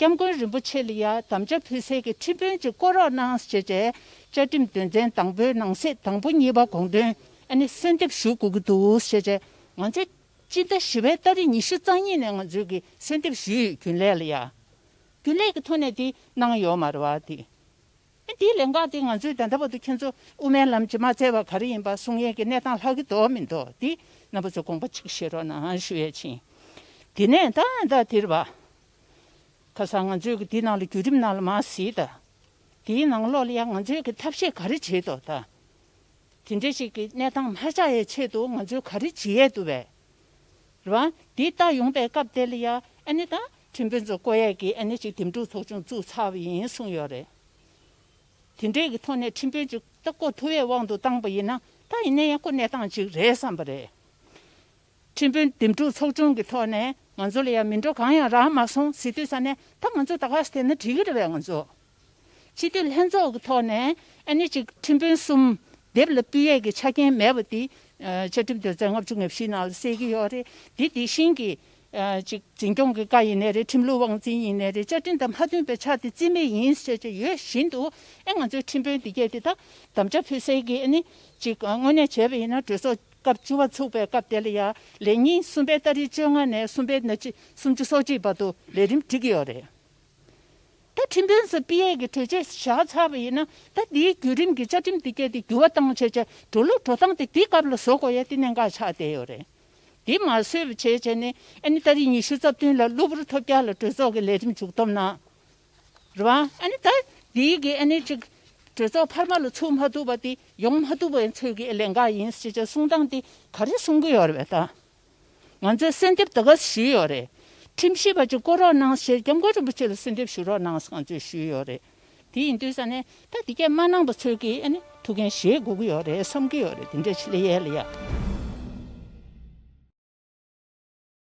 སྐྱབས་མགོན་རིན་པོ་ཆེ་ལ་ཡ་དམ་བཅའ་ཕུལ་སའི་གི་ཁྲིམས་དཔོན་ཅིག་བསྐོ་རོགས་གནང་ཞེས་བྱས། བཅའ་ཁྲིམས་དོན་ཚན་དང་པོའི་ནང་གསེས་དང་པོ་གཉིས་པ་དགོངས་དོན་ཨ་ནི་གསོལ་འདེབས་ཞུ་དགོས་ཀྱི་འདུག་ཞེས་བྱས། ང་ཚོས་སྤྱི་ཟླ་བཞི་པའི་ཏ་རིག་ཉི་ཤུ་རྩ་གཉིས་ནས་ང་ཚོས་གི་གསོལ་འདེབས་ཞུས་ཡོད། རྒྱུན་ལས་ལ་ཡ། རྒྱུན་ལས་ཀྱི་ཐོག་ནས་དེ་གནང་ཡོད་མ་རེད་བ་དེ། ཨ་དེའི་ལས་འགག་དེ་ང་ཚོས་ད་ལྟ་བར་དུ་ཁྱེད་ཚོ་དབུ་མའི་ལམ་གྱི་མ་བཙལ་བ་ག་རེ་ཡིན་པ་གསུང་ཡས་ཀྱི་གནས་སྟངས་ལྷག་གི་འདུག་མི་འདུག་དེ་རྣམ་པ་ཚོས་དགོངས་པ་གཅིག་བཞེས་རོགས་གནང་ཞུ་ཡས་ཕྱིན། དེ་ནས་ད་ད་དེར་བ། ཁ་སང་ང་ཚོས་ཀྱི་དེའི་ནང་ལ་བརྒྱུད་རིམ་ནང་ལ་མར་གཟིགས་དང་། དེའི་ནང་ལོགས་ལ་ཡང་ང་ཚོས་ཀྱི་ཐབས་ཤེས་ག་རེ་བྱེད་དོ་ད། དེ་འདྲ་ཞིག་གི་གནས་སྟངས་མ་ཆགས་ཡའི་ཆེད་དུ་ང་ཚོས་ག་རེ་བྱེད་ཡས་འདུག་པས། རེད་བ། འདི་ལྟ་ཡོང་པའི་སྐབས་དེ་ལ་ཡ་ཨ་ནི་ད་ཁྲིམས་དཔོན་ཚོ་བསྐོ་ཡས་ཀྱི་ཨ་ནི་ཅིག་འདེམས་སྒྲུག་ཚོགས་ཆུང་བཙུགས་ཚར་བ་ཡིན་གསུངས་ཡོད་རེད། དེ་འདྲའི་གི་ཐོག་ནས་ཁྲིམས་དཔོན་ཅིག་ད་བསྐོ་ཐུབ་པའི་དབང་དུ་བཏང་པ་ཡིན་ན་ད་ཡིན་ན་ཡང་ཁོ་གནས་སྟངས་ཅིག་རེད་བསམ་པ་རེད། ཁྲིམས་དཔོན་འདེམས་སྒྲུག་ཚོགས་ཆུང་གི་ཐོག་ནས་ང་ཚོ་ལ་ཡང་མི་འགྲོ་གང་ཡང་རག་མ་སོང་ཟེར་དུས་ཙ་ནས་ད་ང་ཚོ་ད་ག་སེ་བསྡད་ན་འགྲིག་གི་རེད་པས། ང་ཚོ་སྤྱི་འཐུས་ལྷན་ཚོགས་ཀྱི་ཐོག་ནས་ཨ་ནི་ཅིག་ཁྲིམས་དཔོན་གསུམ་སྡེབ་ལ་ཕུད་ཡས་ཀྱི་ཆ་རྐྱེན་མེད་པ་དེ་བཅའ་ཁྲིམས་དོན་ཚན་ལྔ་བཅུ་ང་བཞི་ནང་ལ་གསལ་གྱི་ཡོད་རེད། དེ་དེ་བཞིན་གྱི་ཅིག་འཛིན་སྐྱོང་གི་བཀའ་ཡིན་ནའི་རེད། ཁྲིམས་ལུགས་དབང་འཛིན་ཡིན་ནའི་རེད། བཅའ་ཁྲིམས་དང་མ་མཐུན་པའི་ཆ་དེ་རྩིས་མེད་ཡིན་ཟེར་བྱས་ཡོད་བཞིན་དུ་ཨེ་ང་ཚོའི་ཁྲིམས་དཔོན་དེ་གས་དེ་ད་དམ་བཅའ་ཕུལ་སའི་གི་ཨ་ནི་ཅིག་དངོས་གནས་བྱས་པ་ཡིན་ན་གྲོས་ཚོགས་སྐབས་བཅུ་པ་ཚུགས་པའི་སྐབས་དེ་ལ་ཡ་ལས་ཉིན་གསུམ་པའི་ཏ་རིག་བཅོ་ལྔ་ནས་གསུམ་པའི་ན་ཅི་སུམ་ཅུ་སོ་གཅིག་བར་དུ་ལས་རིམ་སྒྲིག་གི་ཡོད་རེད། ད་ཁྲིམས་དཔོན་ཚོ་ཕུད་ཡས་ཀྱི་གྲོས་ཆོད་བཞག་ཚར་བ་ཡིན་ན་ད་དེའི་བརྒྱུད་རིམ་གྱི་བཅའ་ཁྲིམས་དེ་གས་དེ་འགྱུར་བ་བཏང་བྱས་བྱས་འགྲོ་ལུགས་འགྲོ་སྟངས་དེ་དེའི་སྐབས་ལ་བཟོ་དགོས་ཡས་དེ་གནད་འགག་ཆགས་བསྡད་ཡོད་རེད། དེ་མ་བཟོས་པ་བྱས་བྱས་ནས་ཨ་ནི་ཏ་རིག་ཉི་ཤུ་རྩ་བདུན་ལ་གློ་བུར་ཐོལ་རྒྱག་ལ་གྲོས་ཚོགས་ཀྱི་ལས་རིམ་མཇུག་བསྡོམས་གནང་། རེད་བ། ཨ་ནི་ད་དེའི་གི་ཨ་ནི་ཅིག་གྲོས་ཚོགས་འཕར་མ་ལ་ཚུགས་མ་ཐུབ་པ་དེ་ཡོང་མ་ཐུབ་པའི་ཚོད་ཀྱི་ལས་འགག་ཡིན་ཞེས་བྱས་གསུང་སྟངས་དེ་ག་རེ་གསུང་གི་ཡོད་རེད་པས་ད། ང་ཚོས་གསོལ་འདེབས་ད་ག་ཞུས་ཡོད་རེད། ཁྲིམས་ཞིབ་པ་ཅིག་བསྐོ་རོགས་གནང་ཞེས་སྐྱབས་མགོན་རིན་པོ་ཆེ་ལ་གསོལ་འདེབས་ཞུ་རོགས་གནང་ང་ཚོས་ཞུས་ཡོད་རེད། དེ་ཡིན་དུས་ཙ་ནས་ད་དེ་གས་མ་གནང་པ་ཚོད་ཀྱིས་ཨ་ནི་ཐུགས་འགན་བཞེས་དགོས་ཀྱི་ཡོད་རེད་བསམ་གྱི་ཡོད་རེད། དེ་འདྲ་ཅིག་ལ་ཡས་ལ་ཡ།